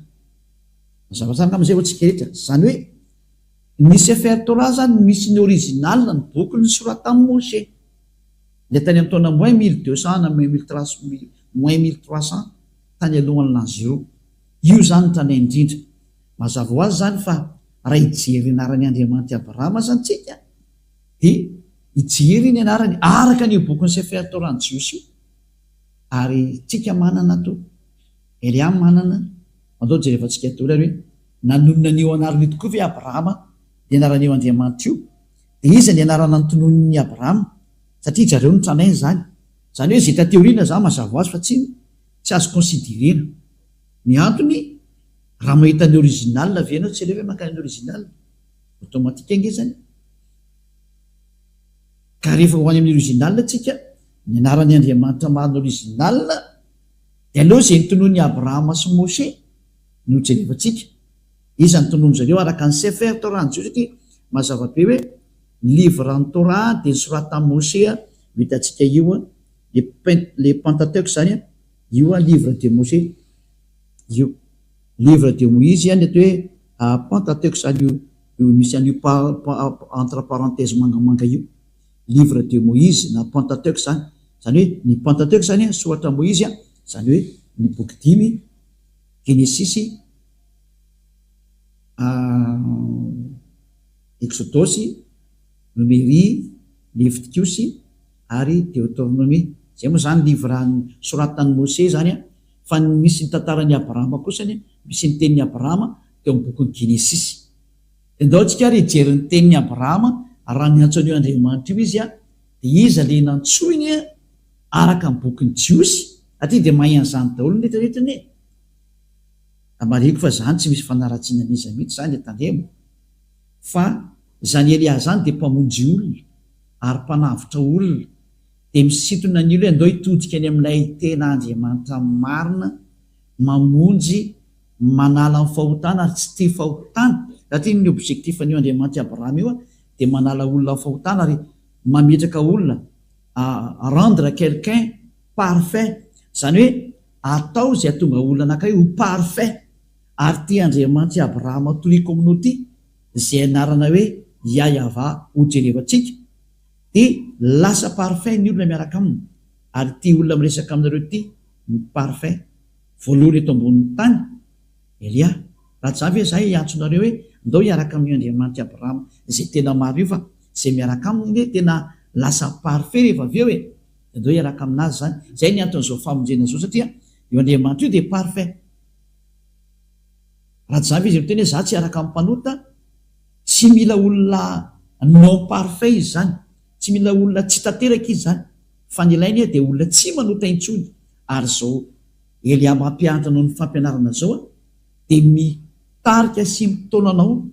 Mazava tsara angamba izay ho antsika rehetra. Izany hoe ny Sefer Torah izany misy ny original ny boky nosoratan'i Mosesy. Ilay tany amin'ny taona moins 1200 na moins 1300 tany alohan'ny l'an zéro. Io izany no tranainy indrindra. Mazava ho azy izany fa raha hijery ny anaran'i Andriamanitr'i Abrahama izany tsika dia hijery ny anarany araka an'io bokin'ny Sefer Torah-n'ny Jiosy io. Ary tsika manana ato, Elia manana, andao jerevantsika daholo ary hoe nanonona an'io anarana io tokoa ve Abrahama, ny anaran'io Andriamanitra io? Dia iza ny anarana notononin'i Abrahama? Satria zareo no tranainy izany. Izany hoe izay taty aoriana izany mazava ho azy fa tsy tsy azo considerena. Ny antony, raha mahita ny original ve ianao tsy aleo ve mankany amin'ny original? Automatique ange izany. Ka rehefa ho any amin'ny original tsika, ny anaran'i Andriamanitra marina original, dia aleo izay notononin'i Abrahama sy Moshe no jerevantsika. Iza no tonony zareo araka ny Sefer Torah ny Jiosy satria mazava be hoe ny livre ny Torah dia nosoratan'i Moshe io hitantsika io le le Pentateuque zany io livre de Moshe io livre de Moïse ny atao hoe Pentateuque zany io io misy an'io entre parenthèse mangamanga io livre de Moïse na Pentateuque zany zany hoe ny Pentateuque zany soratra Moïse zany hoe ny boky dimy Genesisy Eksodosy, Nomery, Levitikosy ary Deoteronomia. Izay moa izany livre soratan'i Mose izany an, fa ny misy ny tantaran'i Abrahama kosa anie, misy ny tenin'i Abrahama teo amin'ny bokin'ny Genesisy. Dia ndao tsika ary hijery ny tenin'i Abrahama raha niantso an'io Andriamanitra io izy an, dia iza ilay nantsoiny araka ny bokin'ny Jiosy, aty dia mahay an'izany daholo ny rehetra rehetra anie. Marihiko fa zany tsy misy fanaratsiana an'iza mihitsy zany e tandremo fa zany Elia zany dia mpamonjy olona ary mpanavotra olona. Dia misintona ny olona hoe andao hitodika any amin'ilay tena Andriamanitra marina, mamonjy, manala ny fahotana ary tsy tia fahotana. Satria ny objectif an'io Andriamanitr'i Abrahama io dia manala olona amin'ny fahotana ary mametraka olona, rendre quelqu'un parfait. Izany hoe atao izay hahatonga olona anankiray ho parfait. Ary ity Andriamanitr'i Abrahama toriko aminao ity, izay anarana hoe Yahyahavah hojerevantsika, dia lasa parfait ny olona miaraka aminy, ary ity olona miresaka aminareo ity no parfait voalohany eto ambonin'ny tany, Elia, raha tsy izany ve izahay hiantso nareo hoe ndao hiaraka amin'io Andriamanitr'i Abrahama izay tena marina io fa izay miaraka aminy anie tena lasa parfait rehefa avy eo e, dia ndao hiaraka aminazy izany, izay ny anton'izao famonjena izao satria io Andriamanitra io dia parfait. Raha tsy izany ve izy miteny hoe za tsy hiaraka amin'ny mpanota, Tsy mila olona non parfait izy izany, tsy mila olona tsy tanteraka izy izany, fa ny ilainy dia olona tsy manota intsony, ary izao Elia mampianatra anao ny fampianarana izao dia mitarika sy mitaona anao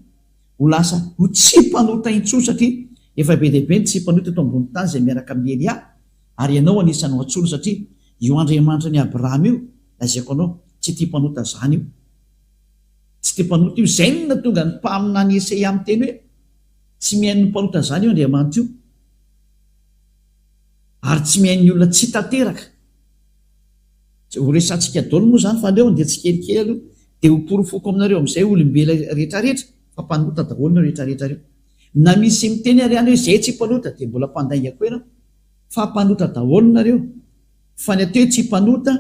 ho lasa ho tsy mpanota intsony satria efa be dia be ny tsy mpanota eto ambony tany izay miaraka amin'i Elia ary ianao anisan'ny ho antsoiny satria io Andriamanitra ny Abrahama io lazaiko anao tsy tia mpanota izany io. Tsy tia mpanota io. Izay no nahatonga ny mpaminany Esaia miteny hoe, Tsy mihaino ny mpanota izany io Andriamanitra io, ary tsy mihaino ny olona tsy tanteraka. Ho resahantsika daholo moa izany fa aleo andeha tsikelikely aloha dia ho porofoko aminareo amin'izay olombela rehetrarehetra fa mpanota daholo nareo rehetrarehetra reo. Na misy miteny ary any hoe izay tsy mpanota dia mbola mpandainga koa ianao fa mpanota daholo nareo. Fa ny atao hoe tsy mpanota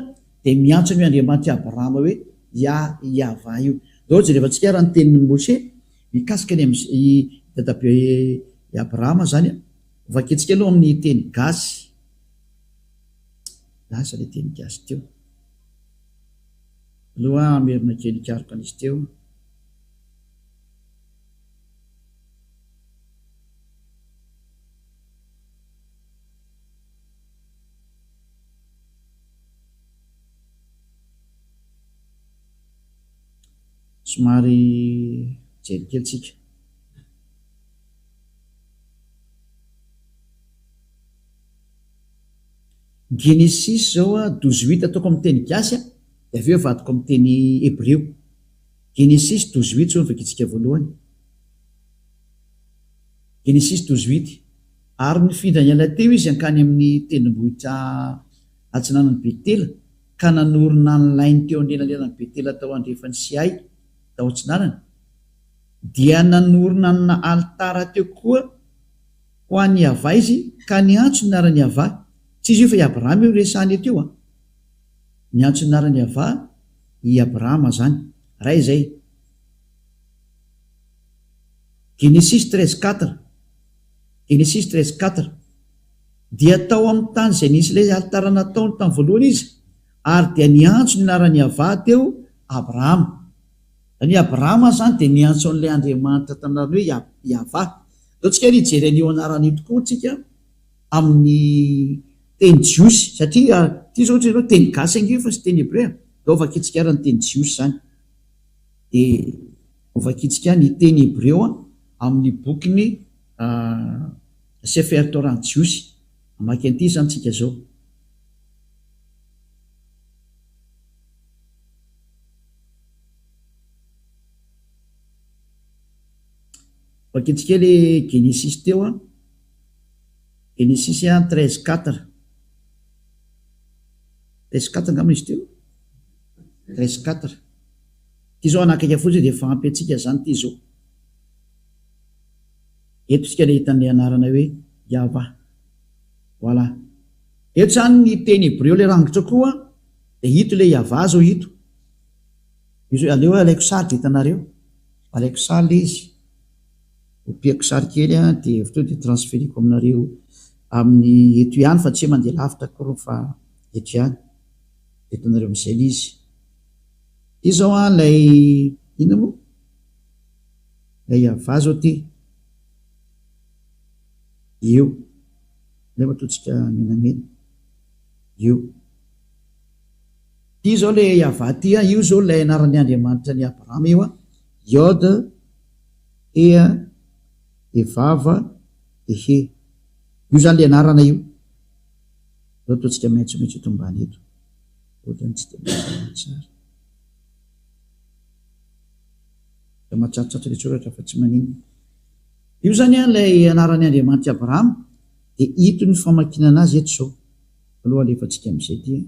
dia miantso an'io Andriamanitr'i Abrahama hoe Yah-Yavah io. Ndao jerevantsika ary ny tenin'i Moshe mikasika ny amin'i dadabe i Abrahama izany an. Vakintsika aloha amin'ny teny gasy. Lasa ilay teny gasy teo. Aloha hamerina kely hikaroka an'izy teo. Somary mijery kely tsika. Genesisy zao a, 12 huit ataoko amin'ny teny gasy a, dia avy eo avadiko amin'ny teny hebreo. Genesisy 12 huit zao no vakintsika voalohany. Genesisy 12 huit. Ary nifindra niala teo izy hankany amin'ny tendrombohitra atsinanan'i Betela, ka nanorina ny lainy teo anelanelan'i Betela tao andrefan'i Siay, tao atsinanany. Dia nanorina ny alitara teo koa ho an'i Yavah izy, ka niantso ny anaran'i Yavah. Tsy izy io fa i Abrahama io resahana eto io an! Niantso ny anaran'i Yavah i Abrahama izany. Ray izay. Genesisy 13 quatre. Genesisy 13 quatre. Dia tao amin'ny tany izay nisy ilay alitara nataony tamin'ny voalohany izy, ary dia niantso ny anaran'i Yavah teo Abrahama. Izany hoe Abrahama izany dia niantso an'ilay Andriamanitra tamin'ny anarany hoe Yavah. Ndao tsika ary hijery an'io anarana io tokoa tsika amin'ny teny jiosy, satria ity izao ohatra ianao teny gasy ange io fa tsy teny hebreo e. Ndao vakintsika ary ny teny jiosy izany. Dia hovakintsika ny teny hebreo amin'ny bokin'ny Sefer Torah jiosy. Hamaky an'ity izany tsika izao. Vakintsika ilay Genesisy teo an. Genesisy 13 quatre. 13 quatre angamba izy teo. 13 quatre. Ity izao hanakaiky fotsiny dia efa ampy antsika izany ity izao. Eto isika ilay hita ny anarana hoe Yavah. Voilà. Eto izany ny teny hebreo ilay rangitra koa dia ito ilay Yavah izao ito. Io izao aleo alaiko sary dia hitanareo. Alaiko sary ilay izy. Kopiako sary kely dia avy teo dia transfereko aminareo amin'ny eto ihany fa tsy hoe mandeha lavitra akory fa eto ihany. Dia hitanareo amin'izay ilay izy. Ity zao an ilay inona moa? Ilay Yavah zao ity. Io. Aleo ataontsika menamena. Io. Ity zao ilay Yavah ity an, io zao ilay anaran'ny Andriamanitra an'i Abrahama io an. Yod, He, Evava, Ehe. Io zany ilay anarana io. Aleo ataontsika maitsomaitso eto ambany eto. Ohatran'ny tsy dia mazava tsara. Dia matsatsotsatso ilay soratra fa tsy maninona. Io izany an ilay anaran'i Andriamanitr'i Abrahama, dia ito ny famakiana anazy eto izao. Aloha alefantsika amin'izay ity an.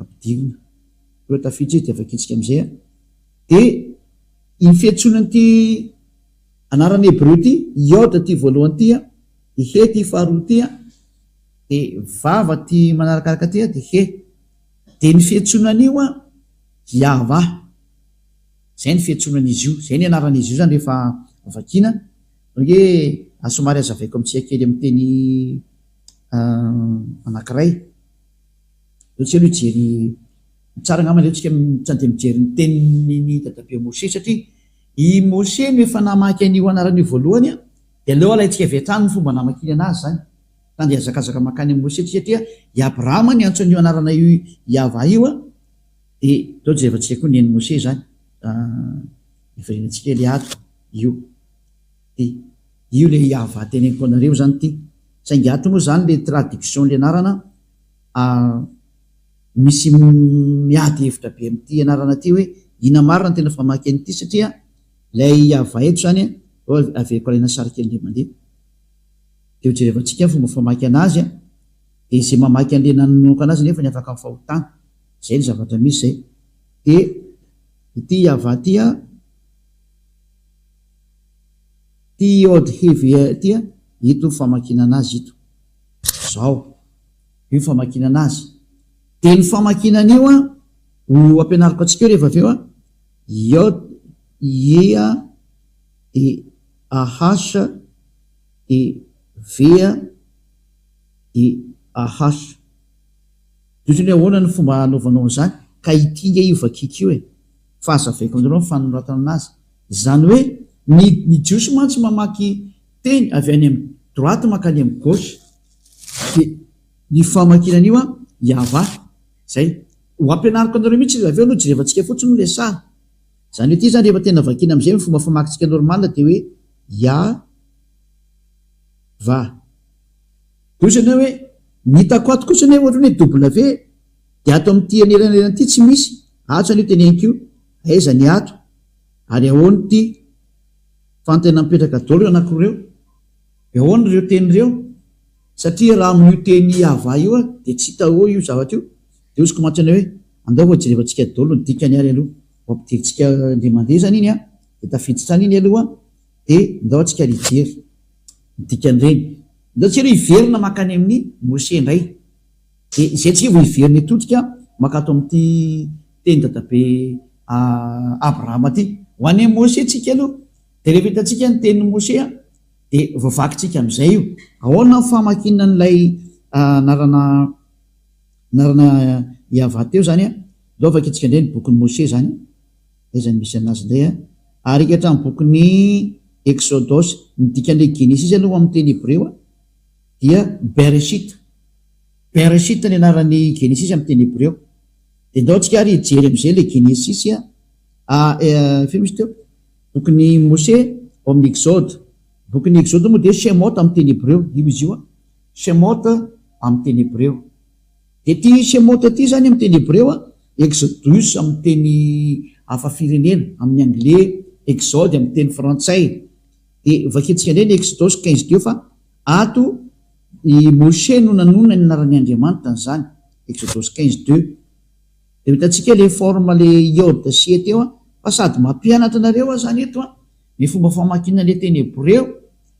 Ampidirina. Aloha tafiditra izy dia vakintsika amin'izay an. Dia iny fiantsoana an'ity anarana hebreo ity, Yod ity voalohany ity an, dia He ity faharoa ity an, dia Vav ity manarakaraka ity an, dia He. Dia ny fiantsoana an'io an, Yahvah. Izay ny fiantsoana an'izy io. Izay ny anaran'izy io izany rehefa vakiana. Donc hoe somary hazavaiko amintsika kely amin'ny teny anankiray. Aleo tsika aloha hijery, tsara angamba aleo tsika tsy andeha mijery ny tenin'i dadabe Moshe satria i Moshe no efa namaky an'io anarana io voalohany an, dia aleo alaintsika avy hatrany ny fomba namakiany anazy izany. Fa andeha hihazakazaka mankany amin'i Moshe tsika satria i Abrahama niantso an'io anarana io Yavah io an, dia aleo jerevantsika koa ny an'i Moshe izany. Hiverenantsika kely ato io. Dia io ilay Yavah teneniko anareo izany ity. Saingy ato moa izany ilay traduction ilay anarana Misy miady hevitra be amin'ity anarana ity hoe inona marina no tena famaky an'ity satria ilay Yavah eto izany an, averiko alaina sary kely indray mandeha dia ho jerevantsika ny fomba famaky anazy an, dia izay mamaky an'ilay nanonoka anazy nefa ny afaka amin'ny fahotana, izay ny zavatra misy izay. Dia ity Yavah ity an, ity Yod He Ve ity an, ito ny famakiana anazy ito. Izao. Io famakiana anazy. Dia ny famakiana an'io an, ho ampianariko antsika eo rehefa avy eo an, Yod, Ye a, D, A H, D, V a, D, A H. Dia ohatran'ny hoe ahoana ny fomba hanaovanao an'izany? Ka ity nge io vakiako io e. Fa hazavaiko aminareo ny fanoratana anazy. Izany hoe ny ny jiosy mantsy mamaky teny avy any amin'ny droite mankany amin'ny gauche. Dia ny famakiana an'io an, Yavah. Zay. Ho ampianariko anareo mihitsy ilay avy eo aloha jerevantsika fotsiny moa ilay sary. Izany hoe ity izany rehefa tena vakiana amin'izay ny fomba famakintsika normal dia hoe Yavah. Dia ohatran'ny hoe ny hitako ato kosa anie ohatran'ny hoe W dia ato amin'ity anelanelana ity tsy misy, ato izany io teneniko io, aiza ny ato ary ahoana ity fa ny tena mipetraka daholo ireo anankiroa ireo. Dia ahoana ireo teny ireo? Satria raha amin'io teny Yavah io aho dia tsy hita eo io zavatra io, dia hoziko mantsy anao hoe andao vao jerevantsika daholo ny dikany ary aloha, vao ampidirintsika indray mandeha izany iny an, dia tafiditra any iny aloha dia ndao antsika ary hijery ny dikan'ireny. Ndao tsika aloha hiverina mankany amin'i Moshe indray. Dia izay tsika vao hiverina hitodika mankato amin'ity teny dadabe Abrahama ity. Ho any amin'i Moshe tsika aloha. Dia rehefa hitantsika ny tenin'i Moshe dia voavakintsika amin'izay io. Ahoana ny famakiana an'ilay anarana anarana Yavah teo izany an? Ndao vakintsika indray ny bokin'i Moshe izany. Aiza no misy anazy indray an? Ary hatramin'ny bokin'ny Eksodosy. Ny dikan'ilay Genesisy aloha amin'ny teny hebreo dia Bereshit. Bereshit ny anaran'ny Genesisy amin'ny teny hebreo. Dia ndao tsika ary hijery amin'izay ilay Genesisy an. Firy misy teo? Bokin'i Mose ao amin'ny Exode. Bokin'ny Exode moa dia Shemot amin'ny teny hebreo. Io izy io an. Shemot amin'ny teny hebreo. Dia ity Shemot ity izany amin'ny teny hebreo an, Exodus amin'ny teny hafa firenena, amin'ny anglais, Exode amin'ny teny frantsay. Dia vakintsika indray ny Exodus 15 teo fa ato i Moshe no nanonona ny anaran'i Andriamanitra an'izany. Exodus 15 deux. Dia ho hitantsika ilay forme ilay iode sy e teo an, fa sady mampianatra anareo aho izany eto an, ny fomba famakiana ilay teny hebreo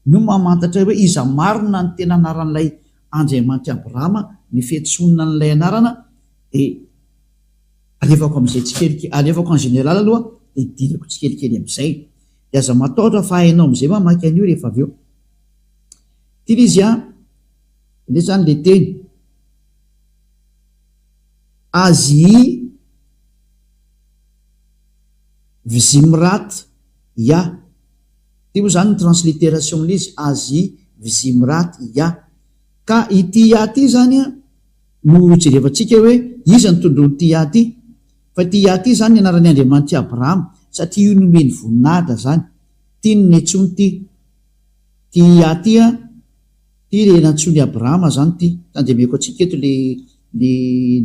no mamantatra hoe iza marina ny tena anaran'ilay Andriamanitr'i Abrahama, ny fiantsoana an'ilay anarana dia alefako amin'izay tsikelikely, alefako en général aloha dia hidirako tsikelikely amin'izay. Dia aza matahotra fa hainao amin'izay mamaky an'io rehefa avy eo. Ity ilay izy an, indray izany ilay teny. Azy Vzimrat Ya. Ity moa izany ny transliteration an'ilay izy, Azy Vzimrat Ya. Ka ity Ya ity izany no jerevantsika hoe iza no tondroin'ity Ya ity. Fa ity Ya ity izany ny anaran'ny Andriamanitr'i Abrahama, satria io nomeny voninahitra izany. Ity no niantsoany ity. Ity Ya ity an. Ity le nantsoin'i Abrahama zany ity. Tandremeko antsika eto le le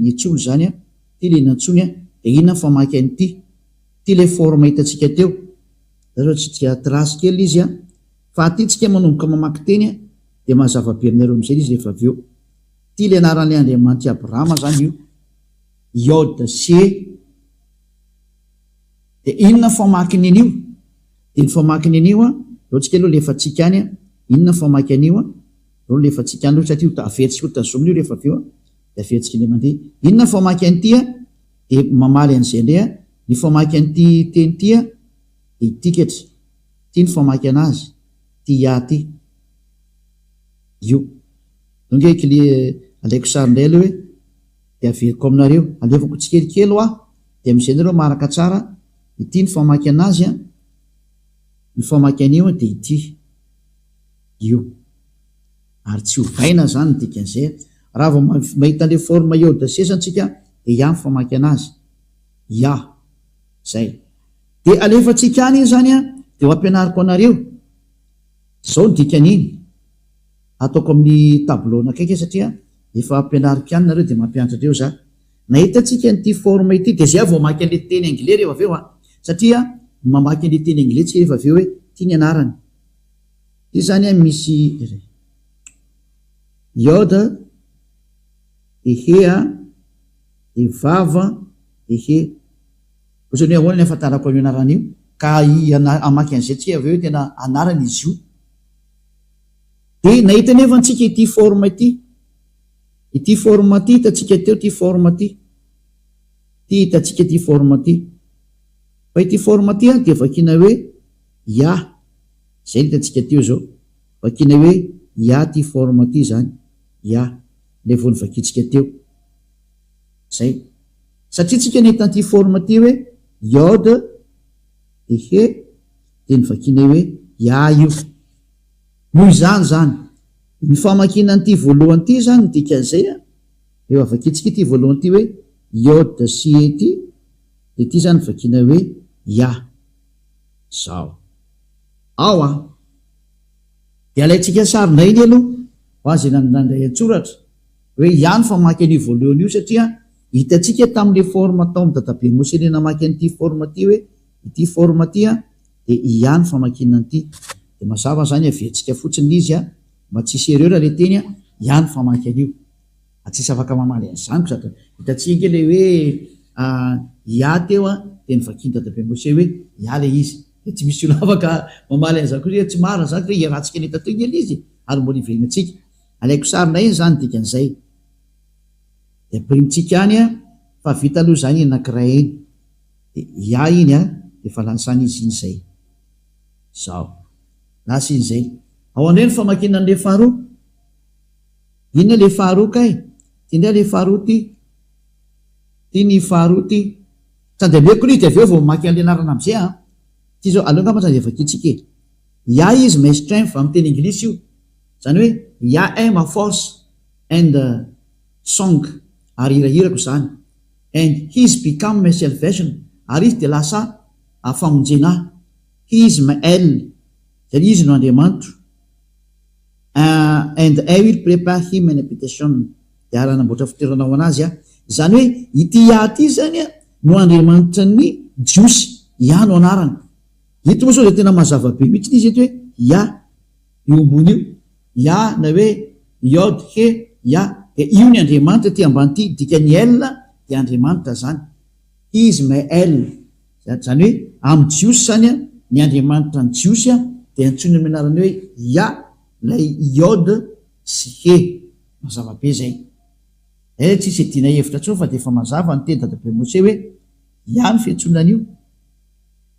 nantsoiny zany an. Ity le nantsoiny an. Dia inona ny famaky an'ity? Ity le forme hitantsika teo. Za zao tsy dia trace kely izy an. Fa aty tsika manomboka mamaky teny an, dia mazava be aminareo amin'izay izy rehefa avy eo. Ity le anaran'ilay Andriamanitr'i Abrahama zany io. Yod sy Dia inona ny famakiny an'io? Dia ny famakiny an'io an, zao tsika aloha alefantsika any an, inona ny famaky an'io an, zao alefantsika any aloha satria ho averintsika ho tazomina io rehefa avy eo an, dia averintsika indray mandeha. Inona ny famaky an'ity an? Dia mamaly an'izay indray an, ny famaky an'ity teny ity an, dia ity ketsa, ity ny famaky anazy, ity ya ity, io. Donc kle alaiko sary indray aloha hoe, dia averiko aminareo, alefako tsikelikely hoa. Dia amin'izay nareo maharaka tsara, ity ny famaky anazy an, ny famaky an'io an dia ity, io. Ary tsy ovaina izany ny dikan'izay an. Raha vao mahita an'ilay forme iode sesany tsika dia ya ny famaky anazy. Ya. Zay. Dia alefantsika any iny izany an, dia ho ampianariko anareo. Izao ny dikan'iny. Ataoko amin'ny tableau anakaiky satria efa ampianariko ihany nareo dia mampianatra andreo za. Nahita antsika an'ity forme ity dia zay aho vao mamaky an'ilay teny anglais rehefa avy eo an! Satria mamaky an'ilay teny anglais tsika rehefa avy eo hoe ity ny anarany. Ity zany an misy Yod, dia He an, dia Vav an, dia He. Ohatran'ny hoe ahoana ny ahafantarako an'io anarana io? Ka hamaky an'izay tsika avy eo hoe tena anarana izy io. Dia nahita anefa antsika ity forme ity. Ity forme ity hitantsika teo ity forme ity. Ity hitantsika ity forme ity. Fa ity forme ity an dia vakiana hoe Ya. Izay no hitantsika teo izao. Vakiana hoe Ya ity forme ity izany. Ya. Ilay vao novakintsika teo. Izay. Satria tsika nahita an'ity forme ity hoe Yod dia He dia novakiana hoe Ya io. Noho izany izany, ny famakiana an'ity voalohany ity izany ny dikan'izay an, rehefa vakintsika ity voalohany ity hoe Yod sy He ity, dia ity izany vakiana hoe Ya. Izao. Ao an. Dia alaintsika sary indray anie aloha, ho azy izay nandray an-tsoratra, hoe Ya ny famaky an'io voalohany io satria hitantsika tamin'ilay forme tao amin'i Dadabe Mose ilay namaky an'ity forme ity hoe ity forme ity an, dia ia ny famakiana an'ity. Dia mazava izany averintsika fotsiny ilay izy a, mba tsy hisy erreur ilay teny a, ia ny famaky an'io. Ary tsisy afaka mamaly an'izany koa sady hitantsika ange ilay hoe ia teo a, dia novakian'i Dadabe Mose hoe ia ilay izy. Dia tsy misy olona afaka mamaly an'izany koa hoe tsy marina izany hoe iarahantsika nahita teo ange ilay izy e, ary mbola hiverenantsika. Alaiko sary indray iny izany dikan'izay. Dia ampirimitsika any a, fa vita aloha izany iny anankiray iny. Dia ia iny a, dia efa lasa any izy iny izay. Zao. Lasa iny izay. Ao indray ny famakiana an'ilay faharoa. Inona ilay faharoa kay? Ity indray ilay faharoa ity. Ity ny faharoa ity. Tsy andeha-ameko ilay izy dia avy eo vao mamaky an'ilay anarana amin'izay an. Ity izao, aleo angamba tsy andeha vakintsika e. Yah is my strength amin'ny teny anglisy io. Izany hoe Yah est ma force and song ary hirahirako izany. And he is become my salvation, ary Izy dia lasa famonjena ahy. He is my El, izany Izy no Andriamanitro. And I will prepare him an habitation, dia ary hanamboatra fitoerana ho an'azy aho. Izany hoe ity Yah ity izany no Andriamanitra ny Jiosy, Yah no anarany. Eto moa izao dia tena mazava be mihitsy izy eto hoe Yah, io ambony io. Yah na hoe Yod He Yah dia io ny Andriamanitra ity ambany ity, dikan'ny El dia Andriamanitra izany. He is my El. Izany hoe amin'ny Jiosy izany ny Andriamanitra ny Jiosy dia antsoina amin'ny anarany hoe Yah ilay Yod sy He. Mazava be izay. Eh tsisy iadiana hevitra intsony fa dia efa mazava ny teny dadabe Mose hoe Yah ny fiantsoana an'io.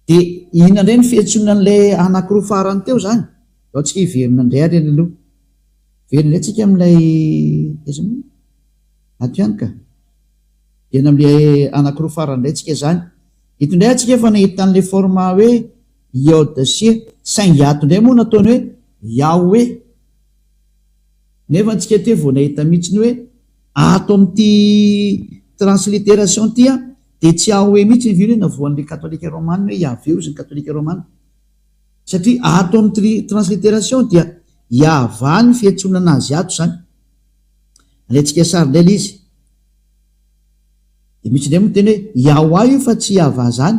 Dia inona indray ny fiantsoana an'ilay anankiroa farany teo izany? Ndao tsika hiverina indray ary any aloha. Hiverina indray tsika amin'ilay aiza moa? Ato ihany ka. Hiverina amin'ilay anankiroa farany indray tsika izany. Eto indray atsika efa nahita an'ilay forme hoe Yod sy E. Saingy ato indray moa nataony hoe Yahweh. Nefa antsika teo vao nahita mihitsy ny hoe ato amin'ity transliteration ity dia tsy Yahweh mihitsy ny hoe navoan'ilay katolika romana hoe Yahveh hozy ny katolika romana. Satria ato amin'ny transliteration dia Yahvah ny fiantsoana anazy ato izany. Alaintsika sary indray ilay izy. Dia misy indray miteny hoe Yahwah io fa tsy Yahvah izany.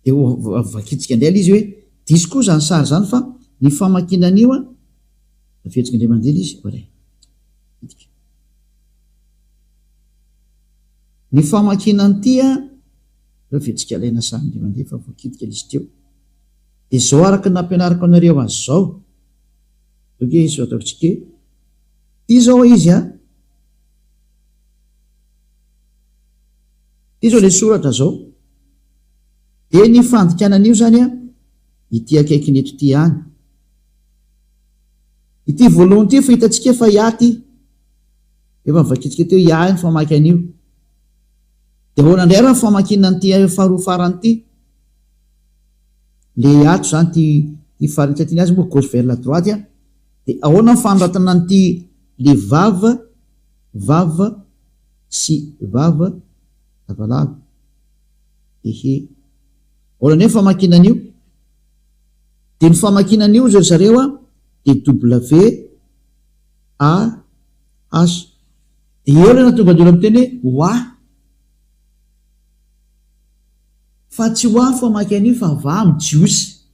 Dia ho vakintsika indray ilay izy hoe diso koa izany sary izany fa ny famakiana an'io an, averintsika indray mandeha ilay izy, oray. Hidika. Ny famakiana an'ity an, aleo averintsika alaina sary indray mandeha fa voakitika ilay izy teo. Dia izao araka ny nampianariko anareo azy izao. Ok, izao ataontsika hoe, ity izao izy an. Ity izao ilay soratra izao. Dia ny fandikana an'io izany an, ity akaikiny eto ity ihany. Ity voalohany ity efa hitantsika fa ya ity. Efa novakintsika teo ya ny famaky an'io. Dia ahoana indray ary ny famakiana an'ity faharoa farany ity? Le ato izany ity ity faritra ity ny azy moa gauche vers la droite an. Dia ahoana ny fanoratana an'ity le vav, vav sy vav, lavalava. Ehe. Ahoana indray ny famakiana an'io? Dia ny famakiana an'io ry zareo an dia W A H. Dia eo ilay nahatonga ny olona miteny hoe wa. Fa tsy ho ahy famaky an'io fa va amin'ny jiosy.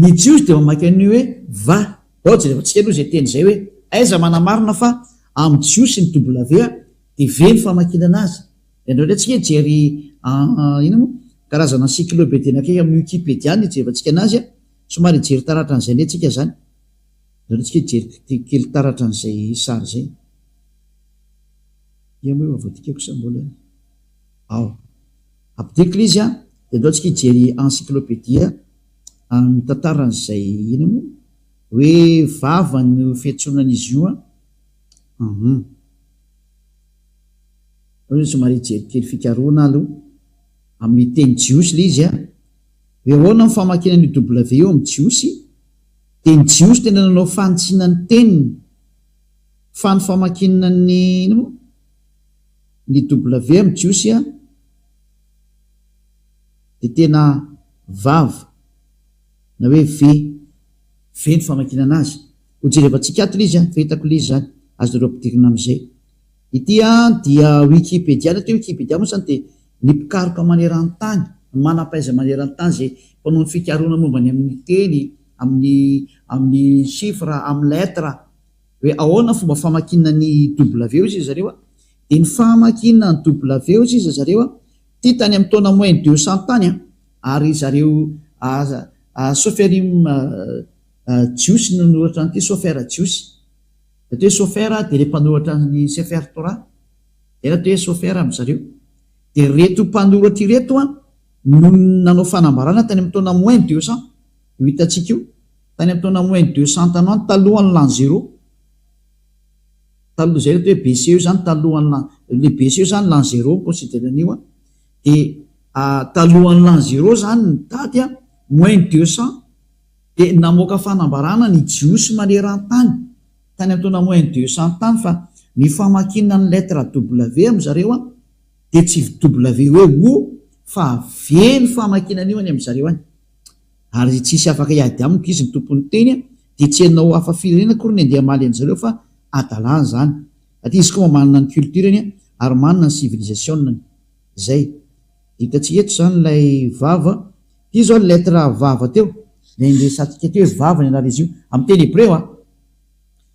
Ny jiosy dia mamaky an'io hoe va. Bao jerevantsika aloha izay teny izay hoe aiza manamarina fa amin'ny jiosy ny W dia V ny famakiana azy. Dia andao indray tsika hijery inona moa karazana encyclopédie anankiray amin'ny wikipedia no hijerevantsika anazy. Somary hijery taratra an'izay indray tsika izany. Andao indray tsika hijery kely taratra an'izay sary izay. Ia moa efa voadikako sa mbola. Ao. Ampidiriko ilay izy an, dia andao tsika hijery encyclopedia mitantara an'izay inona moa? Hoe vava no fiantsoana an'izy io an. Hum. Aleo somary hijery kely fikarohana aloha. Amin'ny teny jiosy ilay izy an. Hoe ahoana ny famakiana an'io W io amin'ny jiosy? Dia ny jiosy tena nanao fanitsiana ny teniny. Fa ny famakiana ny inona moa? Ny W amin'ny jiosy a dia tena vav na hoe V, V ny famakiana anazy. Ho jerevantsika ato ilay izy a, fa hitako ilay izy izany, azonareo ampidirina amin'izay. Ity a dia Wikipedia, ny atao hoe Wikipedia moa izany dia ny mpikaroka maneran-tany, ny manam-pahaizana maneran-tany izay mpanao ny fikarohana momba ny amin'ny teny, amin'ny amin'ny chiffre, amin'ny lettre. Hoe ahoana ny fomba famakiana ny W hoy zareo a? Dia ny famakiana ny W hoy zareo a, ity tany amin'ny taona moins 200 tany a, ary zareo Soferim Jiosy no nanoratra an'ity, Sofer Jiosy. Ny atao hoe Sofer dia ilay mpanoratra ny Sefer Torah. Izay ny atao hoe Sofer amin-dry zareo. Dia ireto mpanoratra ireto a no nanao fanambarana tany amin'ny taona moins 200, io hitantsika io. Tany amin'ny taona moins 200 tany ho any, talohan'ny l'an zéro, taloha izay ilay atao hoe BC io izany, talohan'ny l'an, ilay BC io izany l'an zéro mi-considère an'io an, dia talohan'ny l'an zéro izany ny daty an, moins 200, dia namoaka fanambarana ny Jiosy maneran-tany, tany amin'ny taona moins 200 tany fa ny famakiana ny lettre W amin-dry zareo an, dia tsy W hoe O fa V ny famakiana an'io any amin-dry zareo any. Ary tsisy afaka hiady amiko izy ny tompon'ny teny dia tsy enao hafa firenena akory ny andeha hamaly an'zareo fa adalana izany satria izy koa mba manana ny culture-ny ary manana ny civilisation-ny. Zay. Hitantsika eto izany ilay vava. Ity izao ny lettre vava teo, ilay niresahantsika teo hoe vava ny anaran'izy io amin'ny teny hebreo a.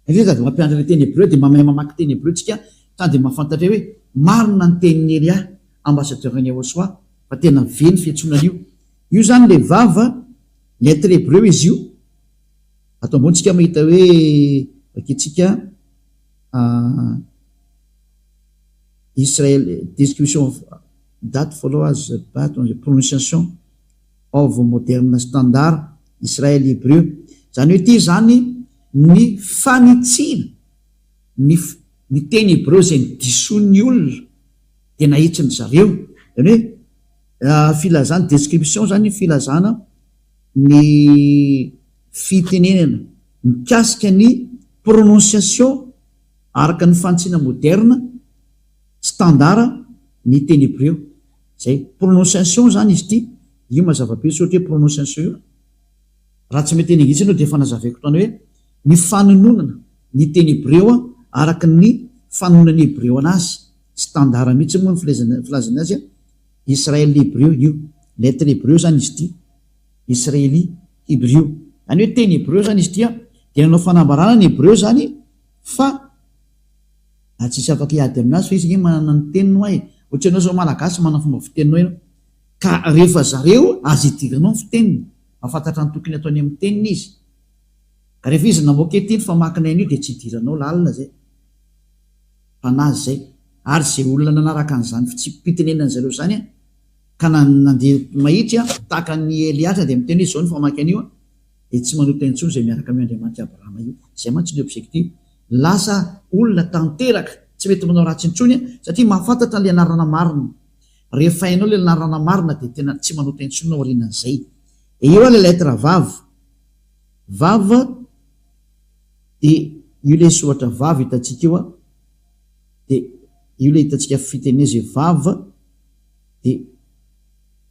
Satria sady mampianatra ilay teny hebreo dia mahay mamaky teny hebreo tsika sady mahafantatra hoe marina ny tenin'i Elia ambassadeur an'i Yahoshuah fa tena ve ny fiantsoana an'io. Io izany ilay vava, lettre hebreu izy io. Ato ambony tsika mahita hoe vakintsika Israel description of that follow as but on the pronunciation of modern standard Israel Hebrew. Izany hoe ity izany ny fanitsiana ny ny teny hebreo izay nodisoin'ny olona dia nahitsin-dry zareo. Izany hoe Filazana, description zany filazana ny fitenenana mikasika ny prononciation araka ny fanitsiana moderne, standard, ny teny hebreo. Zay. Prononciation zany izy ity, io mazava be soratra hoe prononciation io. Raha tsy mety teny anglisy ianao dia efa nazavaiko tany hoe ny fanononana ny teny hebreo araka ny fanononan'ny hebreo anazy, standard mihitsy moa ny filazany azy, Israel hebreo io, lettre hebreo izany izy ity, Israeli hebrew. Izany hoe teny hebreo izany izy ity dia nanao fanambarana ny hebreo izany fa tsisy afaka hiady aminazy fa izy ange manana ny teniny hoa e, ohatra ianao izao malagasy manana fomba fiteninao ianao ka rehefa zareo aza idiranao ny fiteniny. Mahafantatra ny tokony ataony amin'ny teniny izy. Ka rehefa izy namoaka ity ny famakina an'io dia tsy idiranao lalina izay. Fanahy izay. Ary izay olona nanaraka an'izany fitsipi-pitenenan'ny zareo izany an, ka nandeha mahitsy an, tahaka an'i Eliasa dia miteny hoe izao ny famaky an'io an, dia tsy manota intsony izay miaraka amin'io Andriamanitr'i Abrahama io. Izay mantsy ny objectif. Lasa olona tanteraka, tsy mety manao ratsy intsony an, satria mahafantatra an'ilay anarana marina. Rehefa hainao ilay anarana marina dia tena tsy manota intsony ianao aorianan'izay. Dia eo ilay lettre vav. Vav dia io ilay soratra vav hitantsika io an. Dia io ilay hitantsika fitenena izay vav. Dia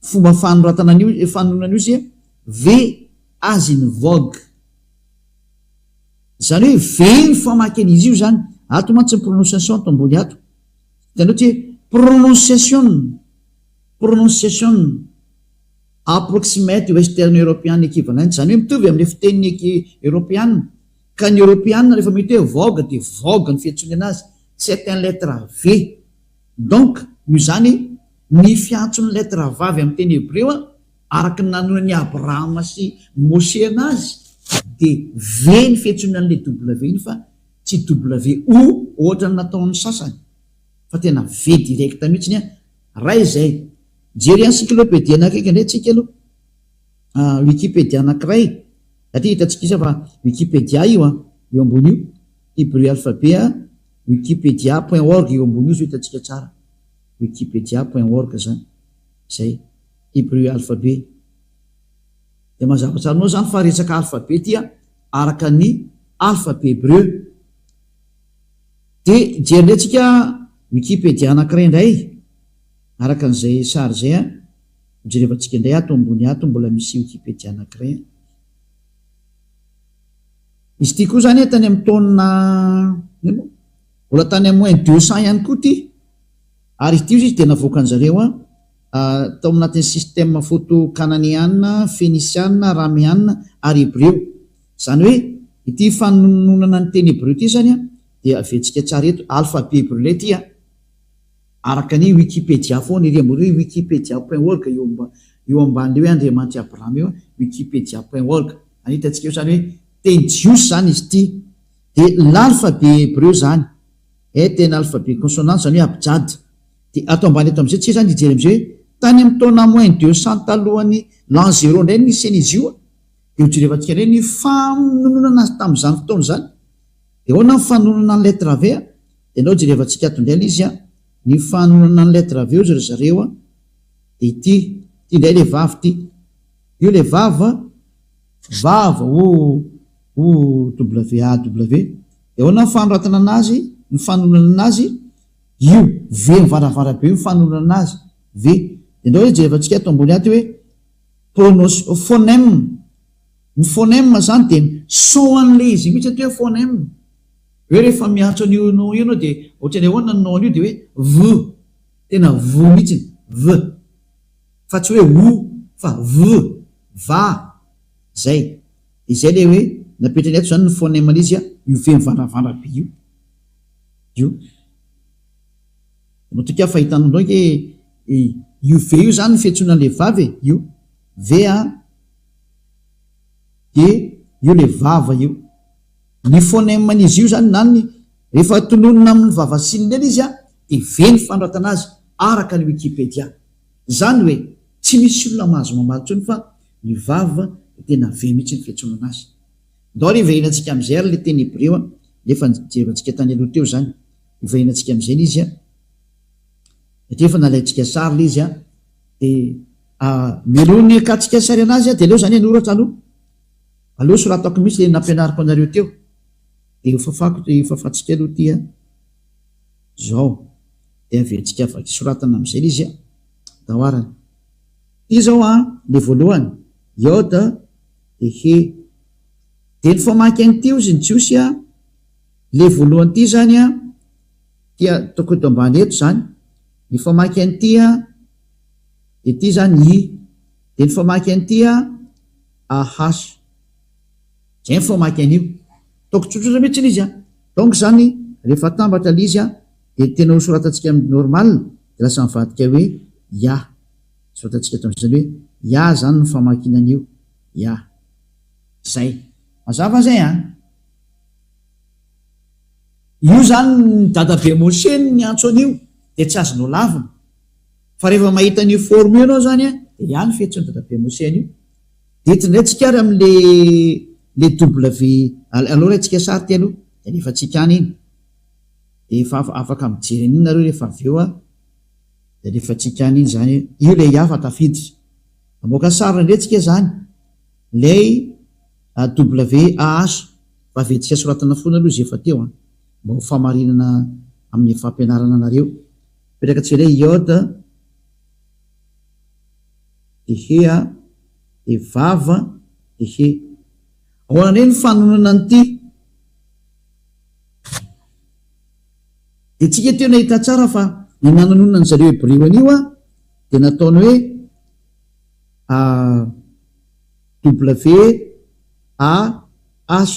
fomba fanoratana an'io, fanonona an'io izay V as in vogue. Izany hoe V ny famaky an'izy io izany. Ato mantsy ny prononciation ato ambony ato. Hitanao ty hoe prononciation, prononciation approximate Western European equivalent, izany hoe mitovy amin'ilay fitenin'ny Eoropeana. Ka ny Eoropeana rehefa mety hoe vogue dia vogue ny fiantsoany anazy, c'est un lettre V. Donc, noho izany, ny fiantson'ny lettre vavy amin'ny teny hebreo araka ny nanonan'i Abrahama sy Moshe anazy dia V ny fiantsoana an'ilay W iny fa tsy WO ohatran'ny nataon'ny sasany fa tena V direct mihitsiny an! Ray izay. Mijery encyclopédie anakaiky indray tsika aloha. Wikipedia anankiray. Satria hitantsika isa fa Wikipedia io an, io ambony io. Hebrew alphabet wikipedia point org io ambony io zao hitantsika tsara. Wikipedia point org zany. Zay. Hebrew alphabet. Dia mazava tsara aminao zany fa resaka alphabet ity an. araka ny alphabet hebreu. Dia hijery indray tsika wikipedia anankiray indray araka an'izay sary izay an, hojerevantsika indray ato ambony ato mbola misy wikipedia anankiray an. Izy ity koa izany tany amin'ny taona inona moa? Mbola tany amin'ny moins 200 ihany koa ity. Ary izy ity hozy izy dia navoakan-jareo an. tao anatin'ny système photo kananeana, fenisiana, arameana ary hebreo. Izany hoe ity fanononana ny teny hebreo ity izany dia aventsika tsara eto, alphabet hebreo indray ity an, araka ny wikipedia foana ery ambony hoe wikipedia point org eo eo ambanin'ilay hoe Andriamanitr'i Abrahama eo, wikipedia point org. Any hitantsika eo izany hoe teny jiosy izany izy ity. Dia l'alphabet hebreo izany, est un alphabet consonant izany hoe abjad. Dia ato ambany ato amin'izay tsika izany hijery amin'izay hoe tany amin'ny taona moins 200 talohan'ny l'an zéro indray no nisian'izy io dia hojerevantsika indray ny fanononana azy tamin'izany fotoana izany. Dia ahoana ny fanononana ny lettre V a? Dia andao jerevantsika ato indray ilay izy a, ny fanononana ny lettre V hozy ry zareo a, dia ity, ity indray ilay vavy ity. Io ilay vava, vava o o W A W. Dia ahoana ny fanoratana anazy, ny fanononana anazy? Io, V mivaravara be io fanolorana azy, V. Dia ndao hoe jerevantsika ato ambony ato hoe pronos, phonème. Ny phonème zany dia ny son an'ilay izy mihitsy atao hoe phonème. Hoe rehefa miantso an'io nom io ianao dia ohatran'ny ahoana ny nom an'io dia hoe V. Tena V mihitsy, V. Fa tsy hoe O fa V, va. Zay. Dia izay ilay hoe napetrany ato izany ny phonème an'izy io V mivaravara be io. Io. Matokia fa hitanao indray ange e, io V io zany ny fiantsoana an'ilay vava e, io V a, dia io ilay vava io. Ny phonème-n'izy io zany na ny rehefa tononina amin'ny vava sinina eny izy a, dia V ny fanoratana azy araka ny wikipedia. Izany hoe tsy misy olona mahazo mamaly intsony fa ny vava dia tena V mihitsy ny fiantsoana anazy. Ndao ary hiverenantsika amin'izay ary ilay teny hebreo an, nefa nijerevantsika tany aloha teo izany. Hiverenantsika amin'izay ilay izy an, satria efa nalaintsika sary ilay izy an, dia mialoha ny hakantsika sary anazy an, dia aleo izany hanoratra aloha. Aleo soratako mihitsy ilay nampianariko anareo teo. Dia hofafako, hofafantsika aloha ity an. Izao. Dia averintsika vaky soratana amin'izay ilay izy an. Ndao arany. Ity izao an, ilay voalohany, Yod. De he. De ny famaky an'ity ozy ny Jiosy a, le voalohany ity zany a, ty ataoko eto ambany eto zany, ny famaky an'ity a, de ty zany i, de ny famaky an'ity a, AH. Zay ny famaky an'io. Ataoko tsotsotra mihitsy ilay izy a. Donc zany rehefa atambatra ilay izy a, de tena ho soratantsika amin'ny normal de lasa mivadika hoe ya. Soratantsika eto amin'izany hoe ya zany ny famakiana an'io. Ya. Zay. Mazava zay an. Io zany ny dadabe Moshe no niantso an'io de tsy azonao lavina. Fa rehefa mahita an'io forme io ianao zany an, de ya ny fiantson'i dadabe Moshe an'io. Dia eto indray tsika ary amin'le le W, aleo raintsika sary ity aloha, dia alefantsika any iny. Dia efa afaka mijery an'iny nareo rehefa avy eo an, dia alefantsika any iny izany, io ilay hafa tafiditra. Hamoaka sary indray tsika izany, ilay WAH, fa aventsika soratana foana aloha izay efa teo an, mba ho famarinana amin'ny fampianarana anareo. Apetraka tsika indray Yod. De he a, de vava, de he. Ahoana indray ny fanononana an'ity? Dia tsika teo nahita tsara fa ny nanononan'ny zareo Hebreo an'io a, dia nataony hoe a W A H,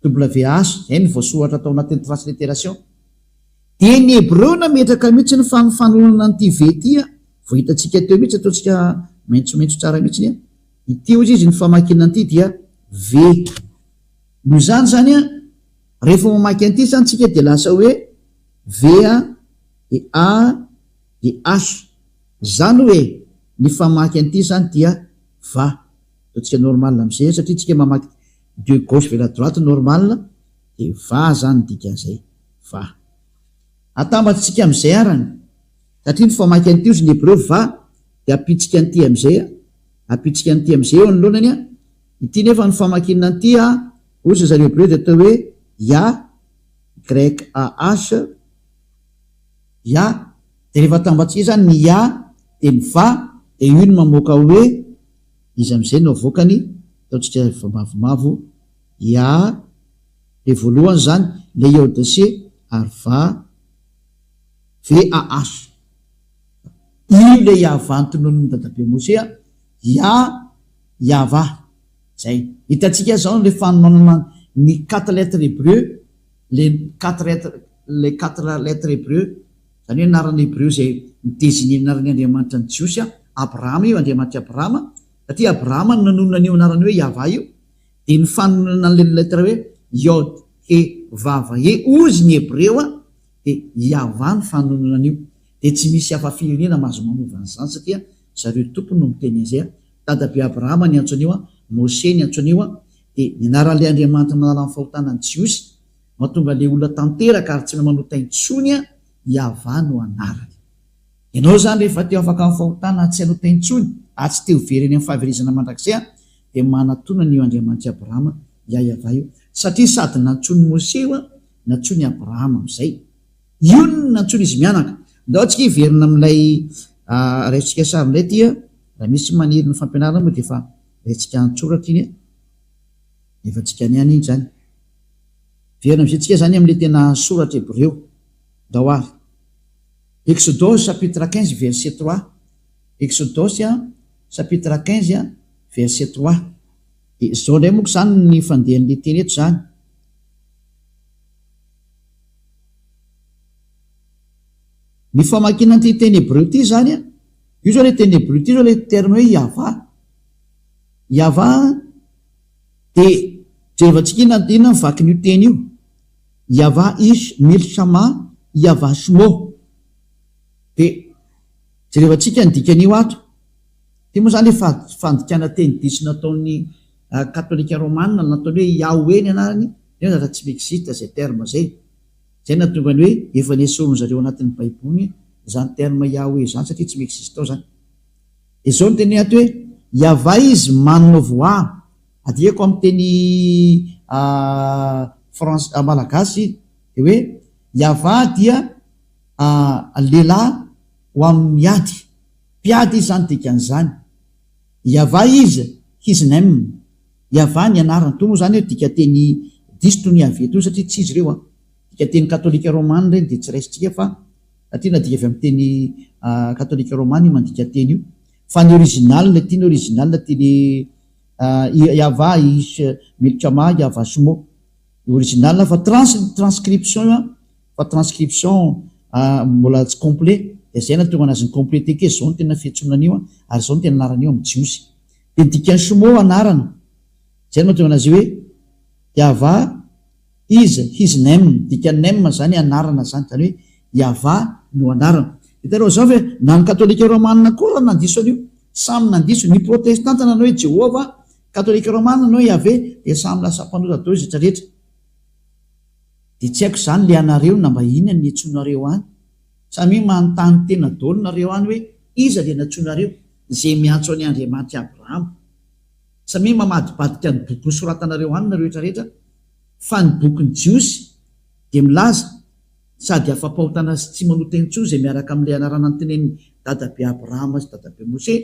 W H, izay no voasoratra tao anatin'ny translittération. Dia ny Hebreo nametraka mihitsy ny fanofanonana an'ity V ity a, vao hitantsika teo mihitsy, ataontsika maitsomaitso tsara mihitsy a, ity hozy izy ny famakiana an'ity dia V. Noho izany izany a, rehefa mamaky an'ity izany tsika dia lasa hoe V a, dia A, dia H. Izany hoe ny famaky an'ity izany dia va. Ataontsika normal amin'izay satria tsika mamaky de gauche vers la droite normal dia va izany ny dikan'izay. Va. Atambatsika amin'izay arany, satria ny famaky an'ity ozy ny hebreo va dia ampitsika an'ity amin'izay a, ampitsika an'ity amin'izay eo anoloanany a, ity nefa ny famakiana an'ity a, ozy ry zareo hebreo dia atao hoe ya, YAH, ya, dia rehefa atambatsika izany ny ya dia ny va dia io no mamoaka hoe iza amin'izay no avoakany, ataontsika mavomavo, ya. Le voalohany zany le Yodc ary va VAH. Io le Yavah notononin'i dadabe Mose a, Ya Yavah. Zay. Hitantsika zao le fanononana ny quatre lettres hébreu, le quatre lettres, le quatre lettres hébreu, zany hoe anarana hébreu zay mi-designer ny anaran'ny Andriamanitra ny Jiosy a, Abrahama io, Andriamanitr'i Abrahama, satria Abrahama no nanonona an'io anarana hoe Yavah io. Dia ny fanononana an'ilay lettre hoe Yod, He, Vav, He hozy ny Hebreo dia Yavah ny fanononana an'io. Dia tsy misy hafa firenena mahazo manova an'izany satria zareo tompony no miteny an'izay. Dadabe Abrahama niantso an'io, Mose niantso an'io, dia ny anaran'ilay Andriamanitra manala ny fahotana ny Jiosy, mahatonga ilay olona tanteraka ary tsy mahay manota intsony, Yavah no anarany. Ianao izany rehefa te ho afaka amin'ny fahotana tsy hanota intsony ary tsy te ho very any amin'ny fahaverezana mandrakizay dia manatona an'io Andriamanitr'i Abrahama Yahyaavah io satria sady nantsoin'i Mose io nantsoin'i Abrahama amin'izay. Io no nantsoin'izy mianaka. Ndao tsika hiverina amin'ilay raisintsika sary indray ity raha misy maniry ny fampianarana moa dia efa raintsika an-tsoratra iny efa tsika any ihany iny izany. Miverina amin'izay tsika izany amin'ilay tena soratra hebreo. Ndao ary. Exodosy chapitre 15 verset 3 Exodosy chapitre 15 verset 3 Dia izao indray moa izany ny fandehan'ilay teny eto izany. Ny famakiana an'ity teny hebreo ity izany, io izao ilay teny hebreo ity izao ilay terme hoe Yavah. Yavah dia jerevantsika inona inona ny vakin'io teny io. Yavah ish milchama Yavah shmo. Dia jerevantsika ny dikan'io ato. Ity moa izany efa fandikana teny diso nataon'ny katolika romana nataony hoe Yahweh ny anarany, nefa zatra tsy mi-existe izay terme izay. Izay no nahatonga ny hoe efa nesorin-dry zareo anatin'ny baiboly izany terme Yahweh izany satria tsy mi-existe ao izany. Dia izao no teneny ato hoe Yavah izy manana voa. Adiheko amin'ny teny frans malagasy dia hoe Yavah dia lehilahy ho amin'ny ady. Mpiady izy izany dikan'izany. Yavah izy, his name. Yavah ny anarany. Toa moa izany hoe dikanteny diso toy ny Yaveh toy satria tsy izy ireo an. Dikanteny katolika romana ireny dia tsy raisintsika fa satria nadika avy amin'ny teny katolika romana io mandika teny io. Fa ny original ity ny original teny Yavah ish milchama Yavah shmo. Original fa trans transcription io an. Fa transcription mbola tsy complet dia izay nahatonga anazy ni-completer kely, izao no tena fiantsoana an'io an, ary izao no tena anaran'io amin'ny jiosy. Dia ny dikan'ny shmo anarana, izay no mahatonga anazy hoe Yahvah is his name, dikan'ny name izany anarana izany, izany hoe Yahvah no anarana. Hitanareo izao ve, na ny katolika romana koa raha nandiso an'io, samy nandiso, ny protestanta nanao hoe Jehovah, katolika romana nanao hoe Yahveh, dia samy lasa mpanota daholo izy rehetra rehetra. Dia tsy haiko izany le anareo na mba inona ny niantsoanareo any. Samia manontany tena daholo nareo any hoe iza le nantsoinareo izay miantso an'i Andriamanitr'i Abrahama. Samia mamadibadika ny boky nosoratanareo any nareo rehetra rehetra fa ny bokin'ny Jiosy dia milaza sady afa-pahotana sy tsy manota intsony izay miaraka amin'ilay anarana notenenin'i dadabe Abrahama sy dadabe Mose.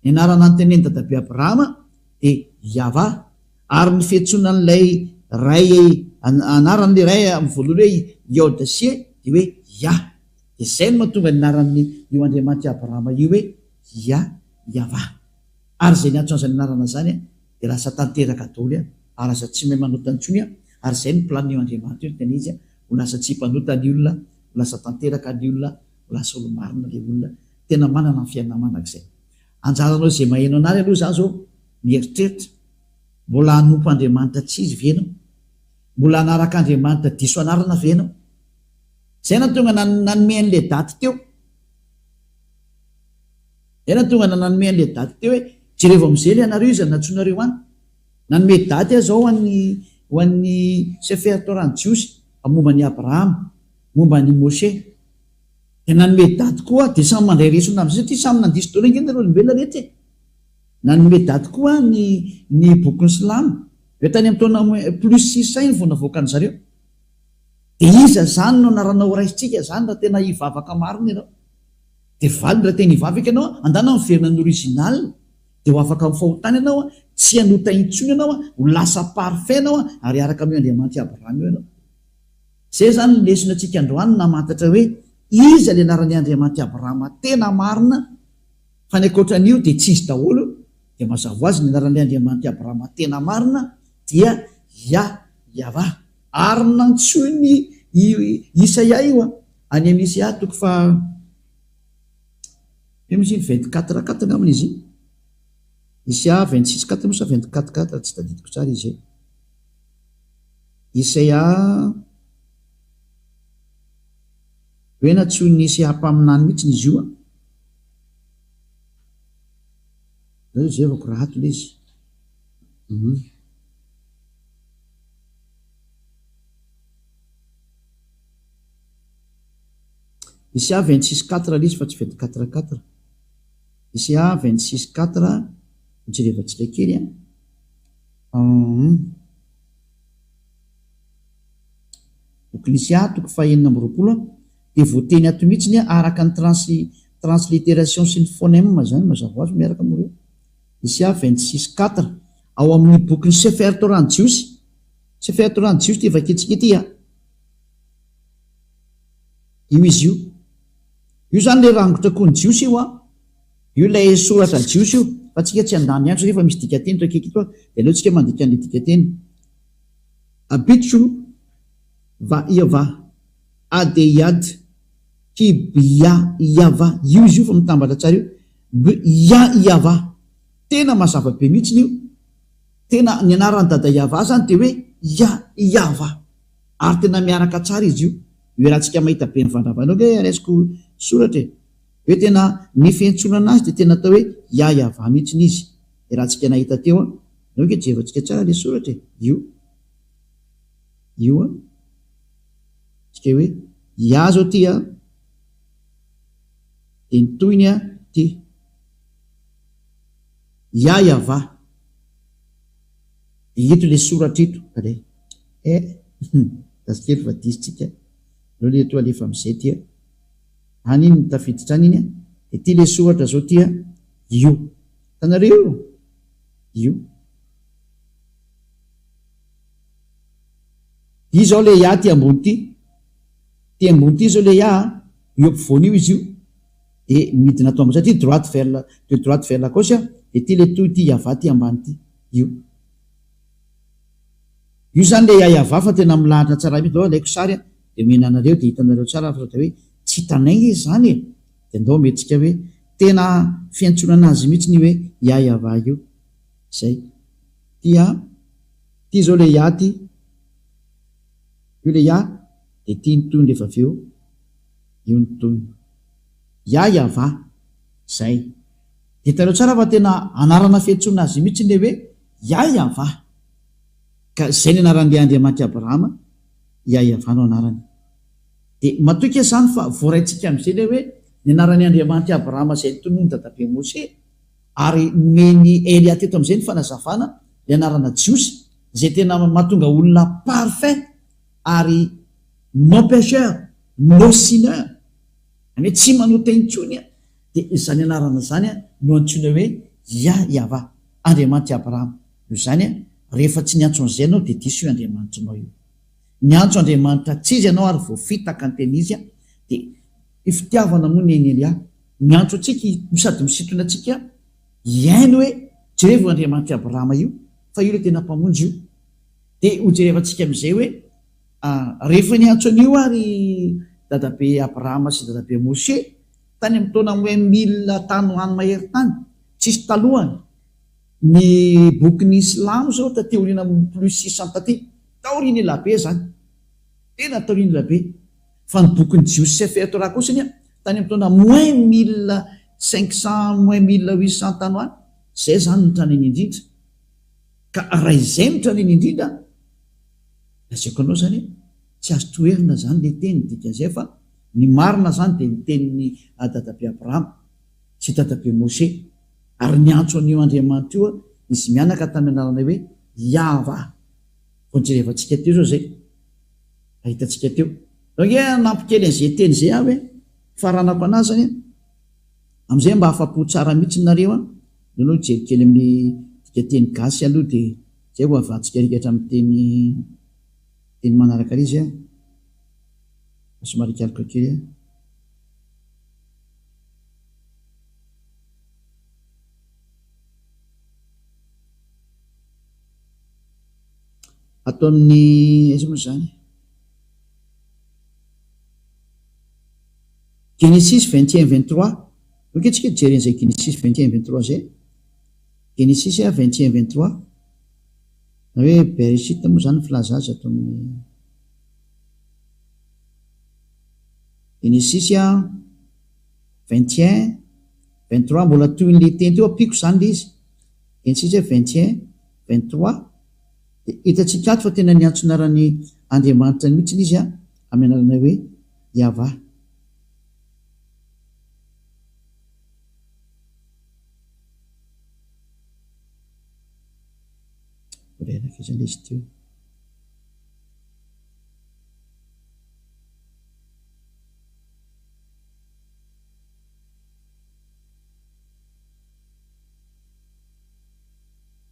Ny anarana notenenin'i dadabe Abrahama dia Yavah. Ary ny fiantsoana an'ilay Ray anaran'ilay Ray amin'ny voalohany hoe Yod She dia hoe Yah. Dia izay no mahatonga ny anaran'ny io Andriamanitr'i Abrahama io hoe Yah, Yavah. Ary izay niantso an'izany anarana izany dia lasa tanteraka daholo ary lasa tsy mahay manota intsony ary izay no planin'io Andriamanitra io ny tena izy ho lasa tsy mpanota ny olona, ho lasa tanteraka ny olona, ho lasa olo-marina ilay olona tena manana ny fiainana mandrakizay. Anjaranao izay maheno an'ary aloha izaho izao mieritreritra. Mbola hanompo Andriamanitra tsy izy ve ianao? Mbola hanaraka Andriamanitra diso anarana ve ianao? Izay nahatonga nanome an'ilay daty teo. Izay nahatonga nanome an'ilay daty teo hoe jerevo amin'izay ilay ianareo iza no nantsoinareo any. Nanome daty aho izao ho an'ny ho an'ny Sefer Torah ny Jiosy momba an'i Abrahama, momba an'i Moshe. Dia nanome daty koa aho, dia samy mandray lesona amin'izay satria samy nandiso daholo ange nareo olombelona rehetra e. Nanome daty koa ny ny bokin'ny silamo, hoe tany amin'ny taona plus 600 iny vao navoakan-dry zareo. Dia iza izany no anarana ho raisintsika izany raha tena hivavaka marina ianao? Dia valiny raha tena hivavaka ianao, andana miverina ny original, dia ho afaka amin'ny fahotana ianao, tsy hanota intsony ianao, ho lasa parfait ianao, ary hiaraka amin'io Andriamanitr'i Abrahama io ianao. Izay izany ny lesona antsika androany namantatra hoe iza ilay anaran'i Andriamanitr'i Abrahama tena marina, Fa ny ankoatra an'io dia tsy izy daholo, dia mazava ho azy ny anaran'ilay Andriamanitr'i Abrahama tena marina dia Yah, Yavah. Ary nantsoin'i Isaia io an, any amin'ny Isaia toko faha, inona izy iny, 24 quatre angambany izy iny, Isaia 26 quatre moa sa 24 quatre, tsy tadidiko tsara izy e. Isaia, hoe nantsoin'i Isaia mpaminany mihitsy izy io an. Zay jerevako raha ato le izy. Hum. Isia 26 quatre le izy fa tsy 24 quatre. Isia 26 quatre, jerevantsika kely an. Hum. Bokin'i Isia toko fahenina amby 20 an. Dia voateny ato mihitsy ny araka ny trans transliteration sy ny phonème izany mazava ho azy miaraka amin'ireo. Isia 26 quatre ao amin'ny bokin'ny Sefer Torah ny Jiosy. Sefer Torah ny Jiosy ity vakintsika ity a. Io izy io. Io izany ilay rangotra koa ny Jiosy io a. Io ilay soratra Jiosy io. Fa tsika tsy handany andro satria efa misy dikanteny eto akaiky eto dia aleo tsika mandika an'ilay dikanteny. Abitso va ia va. Adeyad ki bya iava, io izy io fa mitambatra tsara io, bya iava, tena mazava be mihitsiny io, tena ny anaran'i dada iava zany dia hoe ya iava, ary tena miaraka tsara izy io, io iarahantsika mahita be mivandravandra io ange raisiko soratra e, hoe tena ny fiantsoana anazy dia tena atao hoe ya iava mihitsiny izy, iarahantsika nahita teo an, aleo ange jerevantsika tsara le soratra e, io, io an. Tsika hoe Ya zao ty an, dia ny tohiny an ty. Ya Yavah. Dia ito le soratra ito. Allez. Eh, gasy kely fa diso tsika. Aleo le to alefa amizay ty an. Any iny tafiditra any iny an. Dia ty le soratra zao ty an. Io. Hitanareo io? Io. Io izao le Ya ty ambony ty. Ty ambony ty izao le Ya a, io ampovoany io izy io. Dia midina ato ambany satria droite vers la, de droite vers la gauche a, dia ty le toy ty Yavah ty ambany ty. Io. Io izany le Ya Yavah fa tena milahatra tsara mihitsy. Ndao alaiko sary a, dia omena anareo dia hitanareo tsara fa sao dia hoe tsy hitanay nge izany e. Dia ndao omentsika hoe tena fiantsoana anazy mihitsy io hoe Ya Yavah io. Zay. Ty a, ty zao le Ya ty. Io le Ya, dia ty ny tohiny rehefa avy eo. Io ny tohiny. Ya Yavah. Zay. Dia hitanareo tsara fa tena anarana fiantsoana azy mihitsy le hoe Ya Yavah. Ka zay ny anaran'ilay Andriamanitr'i Abrahama, Ya Yavah no anarany. Dia matoky aho izany fa voaraintsika amin'izay ilay hoe ny anaran'i Andriamanitr'i Abrahama izay notononin'i dadabe Mosè, ary nomen'i Elia teto amin'izay ny fanazavana ny anarana jiosy izay tena mahatonga olona parfait ary non pecheur, no sinner, izany hoe tsy manota intsony, dia izany anarana izany no antsoina hoe Yah Yavah, Andriamanitr'i Abrahama. Noho izany, rehefa tsy niantso an'izay ianao dia diso io Andriamanitrinao io. Niantso Andriamanitra tsy izy ianao ary voafitaka ny tena izy dia i fitiavana moa neny Elia miantso antsika no sady misintona antsika hihaino hoe jerevo io Andriamanitr'i Abrahama io fa io ilay tena mpamonjy io dia ho jerevantsika amin'izay hoe rehefa niantso an'io ary dadabe Abrahama sy dadabe Moshe tany amin'ny taona moins mille tany ho any mahery tany tsisy talohany Ny bokin'ny Silamo zao taty aoriana plus 600 taty, taoriana elabe zany, tena taoriana elabe, fa ny bokin'ny Jiosy Sefer Torah kosa anie tany amin'ny taona moins 1500 moins 1800 tany ho any, zay zany no tranainy indrindra. Ka raha izay no tranainy indrindra, lazaiko anao zany hoe tsy azo toherina zany le teny, dikan'izay fa ny marina zany dia ny tenin'i dadabe Abrahama sy dadabe Moshe. Ary niantso an'io Andriamanitra io izy mianaka tamin'ny anarana hoe Yahvah. Vao nojerevantsika teo izao izay. Raha hitantsika teo. Zao ange hanampy kely an'izay teny izay aho hoe, faranako an'azy izany an. Amin'izay mba afa-po tsara mihitsy nareo an. Aleo aloha hijery kely amin'ny dikanteny gasy aloha dia izay vao havantsika rikatra amin'ny teny teny manaraka ary izy an. Somary hikaloka kely an. Ato amin'ny aiza moa izany? Genesis 21 23. Ok tsika hijery an'izay Genesis 21 23 izay. Genesis 21 23. Na hoe Bereshit moa izany ny filaza azy ato amin'ny Genesis 21 23 mbola tohin'le teny teo ampiako izany le izy Genesisy 21 23 dia hitantsika ato fa tena niantso anaran'i Andriamanitra mihitsy izy amin'ny anarana hoe Yavah. Reraka izy ilay izy teo.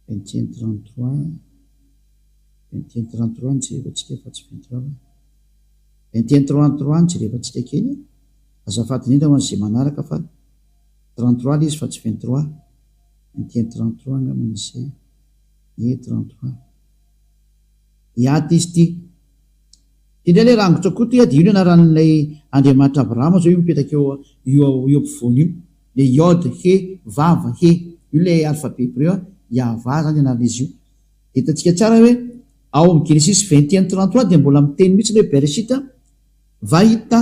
21 33 21 33 no jerevantsika fa tsy 23 fa 21 33 no jerevantsika kely azafady indrindra ho an'izay manaraka fa 33 ilay izy fa tsy 23 21 33 angamba ny izay ie 33 Hiady izy ity. Ity indray ilay rangotra koa ity dia io ny anaran'ilay Andriamanitra Abrahama izao io mipetraka eo io eo ampovoany io. Ilay Yod, He, Vav, He. Io ilay alphabet hebreu, Yahvah izany ny anaran'izy io. Dia hitantsika tsara hoe ao amin'ny Genesis 21 33 dia mbola miteny mihitsy ilay hoe Bereshit, Vahita,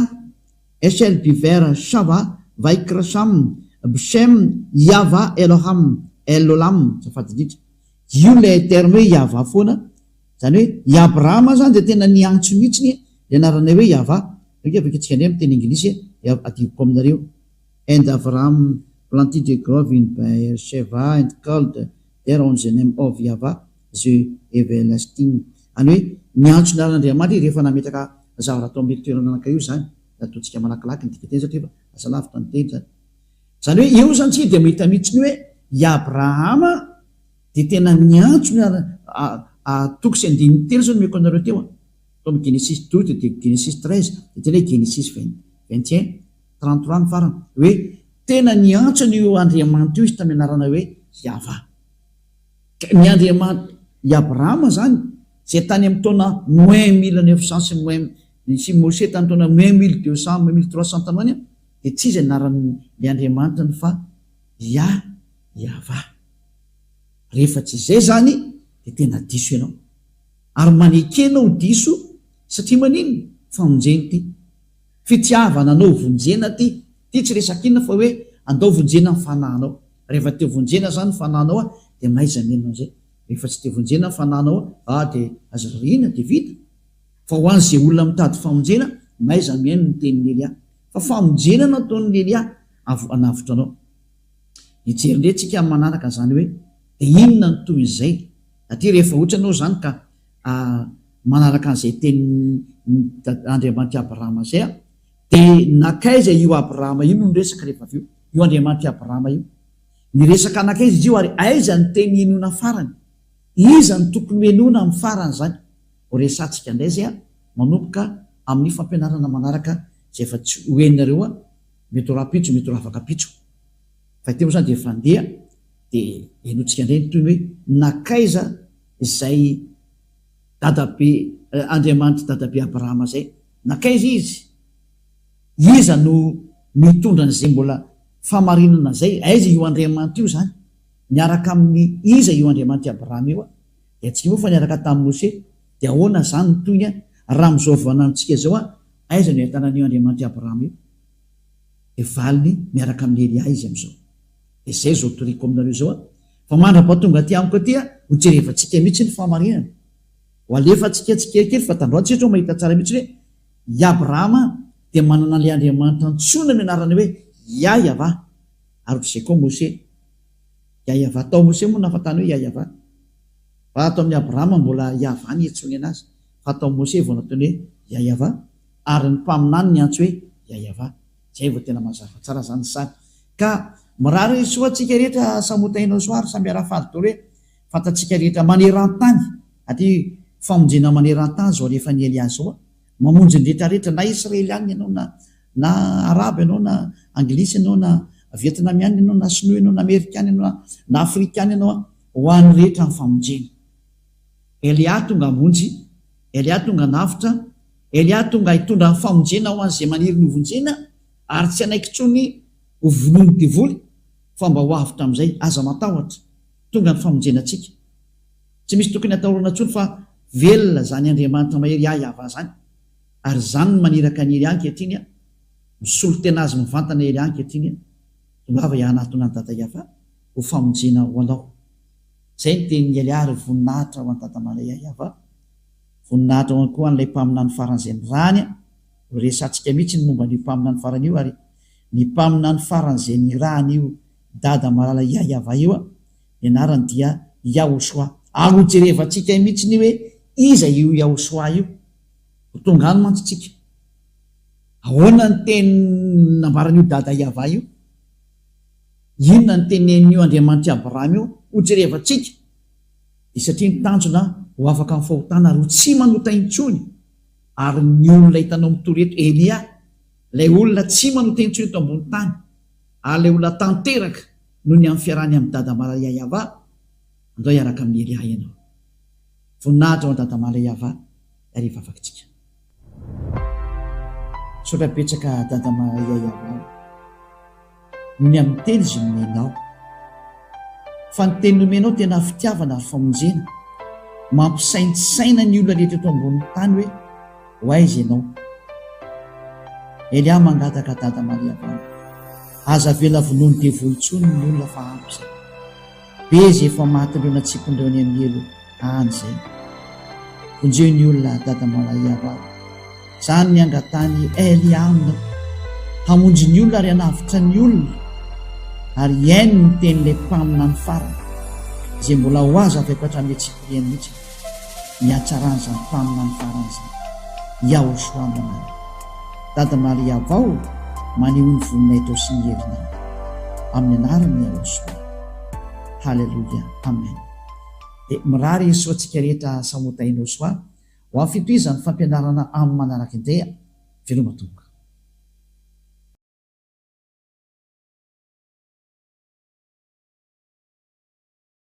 Eshel Biver Shava, Vaikra Sham, Bshem, Yahvah Eloham, El Olam, azafady indrindra. Io ilay terme hoe Yahvah foana, izany hoe i Abrahama izany dia tena niantso mihitsy ny anarana hoe Yahvah. Aleo ange vakintsika indray amin'ny teny anglisy dia adinoko aminareo. And Abraham planted a grove in Beersheba and called there on the name of Yahvah the everlasting. Izany hoe niantso ny anaran'Andriamanitra izy rehefa nametraka zavatra tao amin'io toerana anankiray io izany. Ataontsika malakilaky ny dikanteny satria efa lasa lavitra ny teny izany. Izany hoe eo izany isika dia mahita mihitsy ny hoe i Abrahama dia tena niantso ny toko sy andininy telo izao nomeko anareo teo an. Tao amin'ny Genesisy 12 dia Genesisy 13 dia tena hoe Genesisy 21, 33 ny farany. Hoe tena niantso an'io Andriamanitra io izy tamin'ny anarana hoe Yavah. Ka ny Andriamanitra, i Abrahama izany, izay tany amin'ny taona moins 1900 sy moins, sy Moshe tamin'ny taona moins 1200, moins 1300 tany ho any, dia tsy iza ny anaran'ilay Andriamanitrany fa Yah, Yavah. Rehefa tsy izay izany dia tena diso ianao. Ary maneke anao ho diso satria maninona? Famonjena ity. Fitiavana anao vonjena ity. Ity tsy resaka inona fa hoe andao vonjena ny fanahinao. Rehefa te vonjena izany ny fanahinao dia mahaiza mihaino an'izay. Rehefa tsy te vonjena ny fanahinao ah dia aza rarihina dia vita. Fa ho an'izay olona mitady famonjena, mahaiza mihaino ny tenin'i Elia. Fa famonjena no ataon'i Elia hanavotra anao. Hijery indray tsika amin'ny manaraka izany hoe dia inona no tohin'izay. Aty rehefa ohatra ianao izany ka manaraka an'izay tenin'i Andriamanitr'i Abrahama izay dia nankaiza io Abrahama io no niresaka rehefa avy eo? Io Andriamanitr'i Abrahama io. Niresaka nankaiza izy io ary aiza ny teny henoina farany? Iza no tokony ho henoina amin'ny farany izany? Ho resahantsika indray izay manomboka amin'ny fampianarana manaraka izay efa tsy ho henonareo mety ho rahampitso mety ho rahafakampitso. Fa ity moa izany dia efa handeha dia henointsika indray ny tohiny hoe nankaiza izay dadabe Andriamanitr'i dadabe Abrahama izay? Nankaiza izy? Iza no mitondra an'izay mbola fahamarinana izay? Aiza io Andriamanitra io izany? Miaraka amin'ny iza io Andriamanitr'i Abrahama io? Dia tsy moa fa niaraka tamin'i Mose. Dia ahoana izany ny tohiny raha amin'izao vaninandrontsika izao aiza no ahitana an'io Andriamanitr'i Abrahama io? Dia valiny miaraka amin'i Elia izy amin'izao. Dia izay izao toriko aminareo izao an! Fa mandra-pahatonga aty amiko aty an, ho jerevantsika mihitsy ny fahamarinana. Ho alefantsika tsikelikely fa tandroany tsika izao mahita tsara mihitsy hoe i Abrahama dia manana an'ilay Andriamanitra antsoina amin'ny anarany hoe Yah-Yavah. Ary ohatr'izay koa Mose. Yah-Yavah. Tao Mose moa nahafantany hoe Yah-Yavah. Fa ato amin'i Abrahama mbola Yavah ny iantsoany anazy. Fa tao Mose vao nataony hoe Yah-Yavah. Ary ny mpaminany niantso hoe Yah-Yavah. Zay vao tena mazava tsara zany ny sary. Ka mirary soa antsika rehetra samy ho tahinao soa ary samy hiara-faly daholo hoe fantatsika rehetra maneran-tany aty famonjena maneran-tany zao alefan'i Elia zao a! Mamonjy ny rehetra rehetra na Israelianina ianao na na Arabo ianao na Anglisy ianao na Vietnamianina ianao na Sinoa ianao na Amerikana ianao na Afrikana ianao a! Ho an'ny rehetra ny famonjena. Elia tonga hamonjy, Elia tonga hanavotra, Elia tonga hitondra ny famonjena ho an'izay maniry ny hovonjena ary tsy hanaiky intsony ho vonoin'ny devoly fa mba ho avotra amin'izay. Aza matahotra, tonga ny famonjena antsika. Tsy misy tokony hatahorana intsony fa velona izany Andriamanitra mahery ahy Yavah izany ary izany no maniraka an'i Elia ankehitriny, misolo tena azy mivantana Elia ankehitriny, tongava hianatona an'i Dada Yavah ho famonjena ho anao. Izay ny tenin'i Elia ary voninahitra ho an'i Dada Malaya Yavah. Voninahitra ho koa an'ilay mpaminany farany izay nirahany an! Ho resahantsika mihitsy ny momba an'io mpaminany farany io ary ny mpaminany farany izay nirahany io Dada malala Yahyawa io an! Ny anarany dia Yahoshuah. Ary ho jerevantsika mihitsy ny hoe iza io Yahoshuah io. Ho tonga any mantsy tsika. Ahoana ny teny nambaran'io Dada Yahvah io? Inona ny tenenin'io Andriamanitr'i Abrahama io? Ho jerevantsika. Dia satria ny tanjona ho afaka amin'ny fahotana ary ho tsy manota intsony, ary ny olona hitanao mitory eto, Elia, ilay olona tsy manota intsony eto ambony tany, ary ilay olona tanteraka noho ny amin'ny fiarahany amin'i Dada Malaya Yavah, andao hiaraka amin'i Elia ianao. Voninahitra ho an'i Dada Malaya Yavah, ary hivavaka isika. Misaotra betsaka Dada Malaya Yavah. Noho ny amin'ny teny izay nomenao. Fa ny teny nomenao tena fitiavana ary famonjena. Mampisaintsaina ny olona rehetra eto ambonin'ny tany hoe ho aiza ianao. Elia mangataka Dada Maria Valo. Aza avela vonoin'ny devoly intsony ny olona fa ampy izay. Be izay efa matin'ireo natsipin'ireo any amin'ny helo any izay. Vonjeo ny olona Dada Malahia vavy. Zany ny angatany Elia aminao. Hamonjy ny olona ary hanavotra ny olona ary hihaino ny tenin'ilay mpaminany farany izay mbola ho azo avaiko hatramin'ny antsipiriany mihitsy ny hatsaran'izany mpaminany farany izany. Yahoshua no anarany. Dada Maria vao maneho ny voninahitrao sy ny herinao. Amin'ny anaran'i Yahoshua. Haleloia. Amen. Dia mirary soa antsika rehetra samy ho tahinao soa. Ho amin'ny fitohizan'ny fampianarana amin'ny manaraka indray a! Veloma tompoko.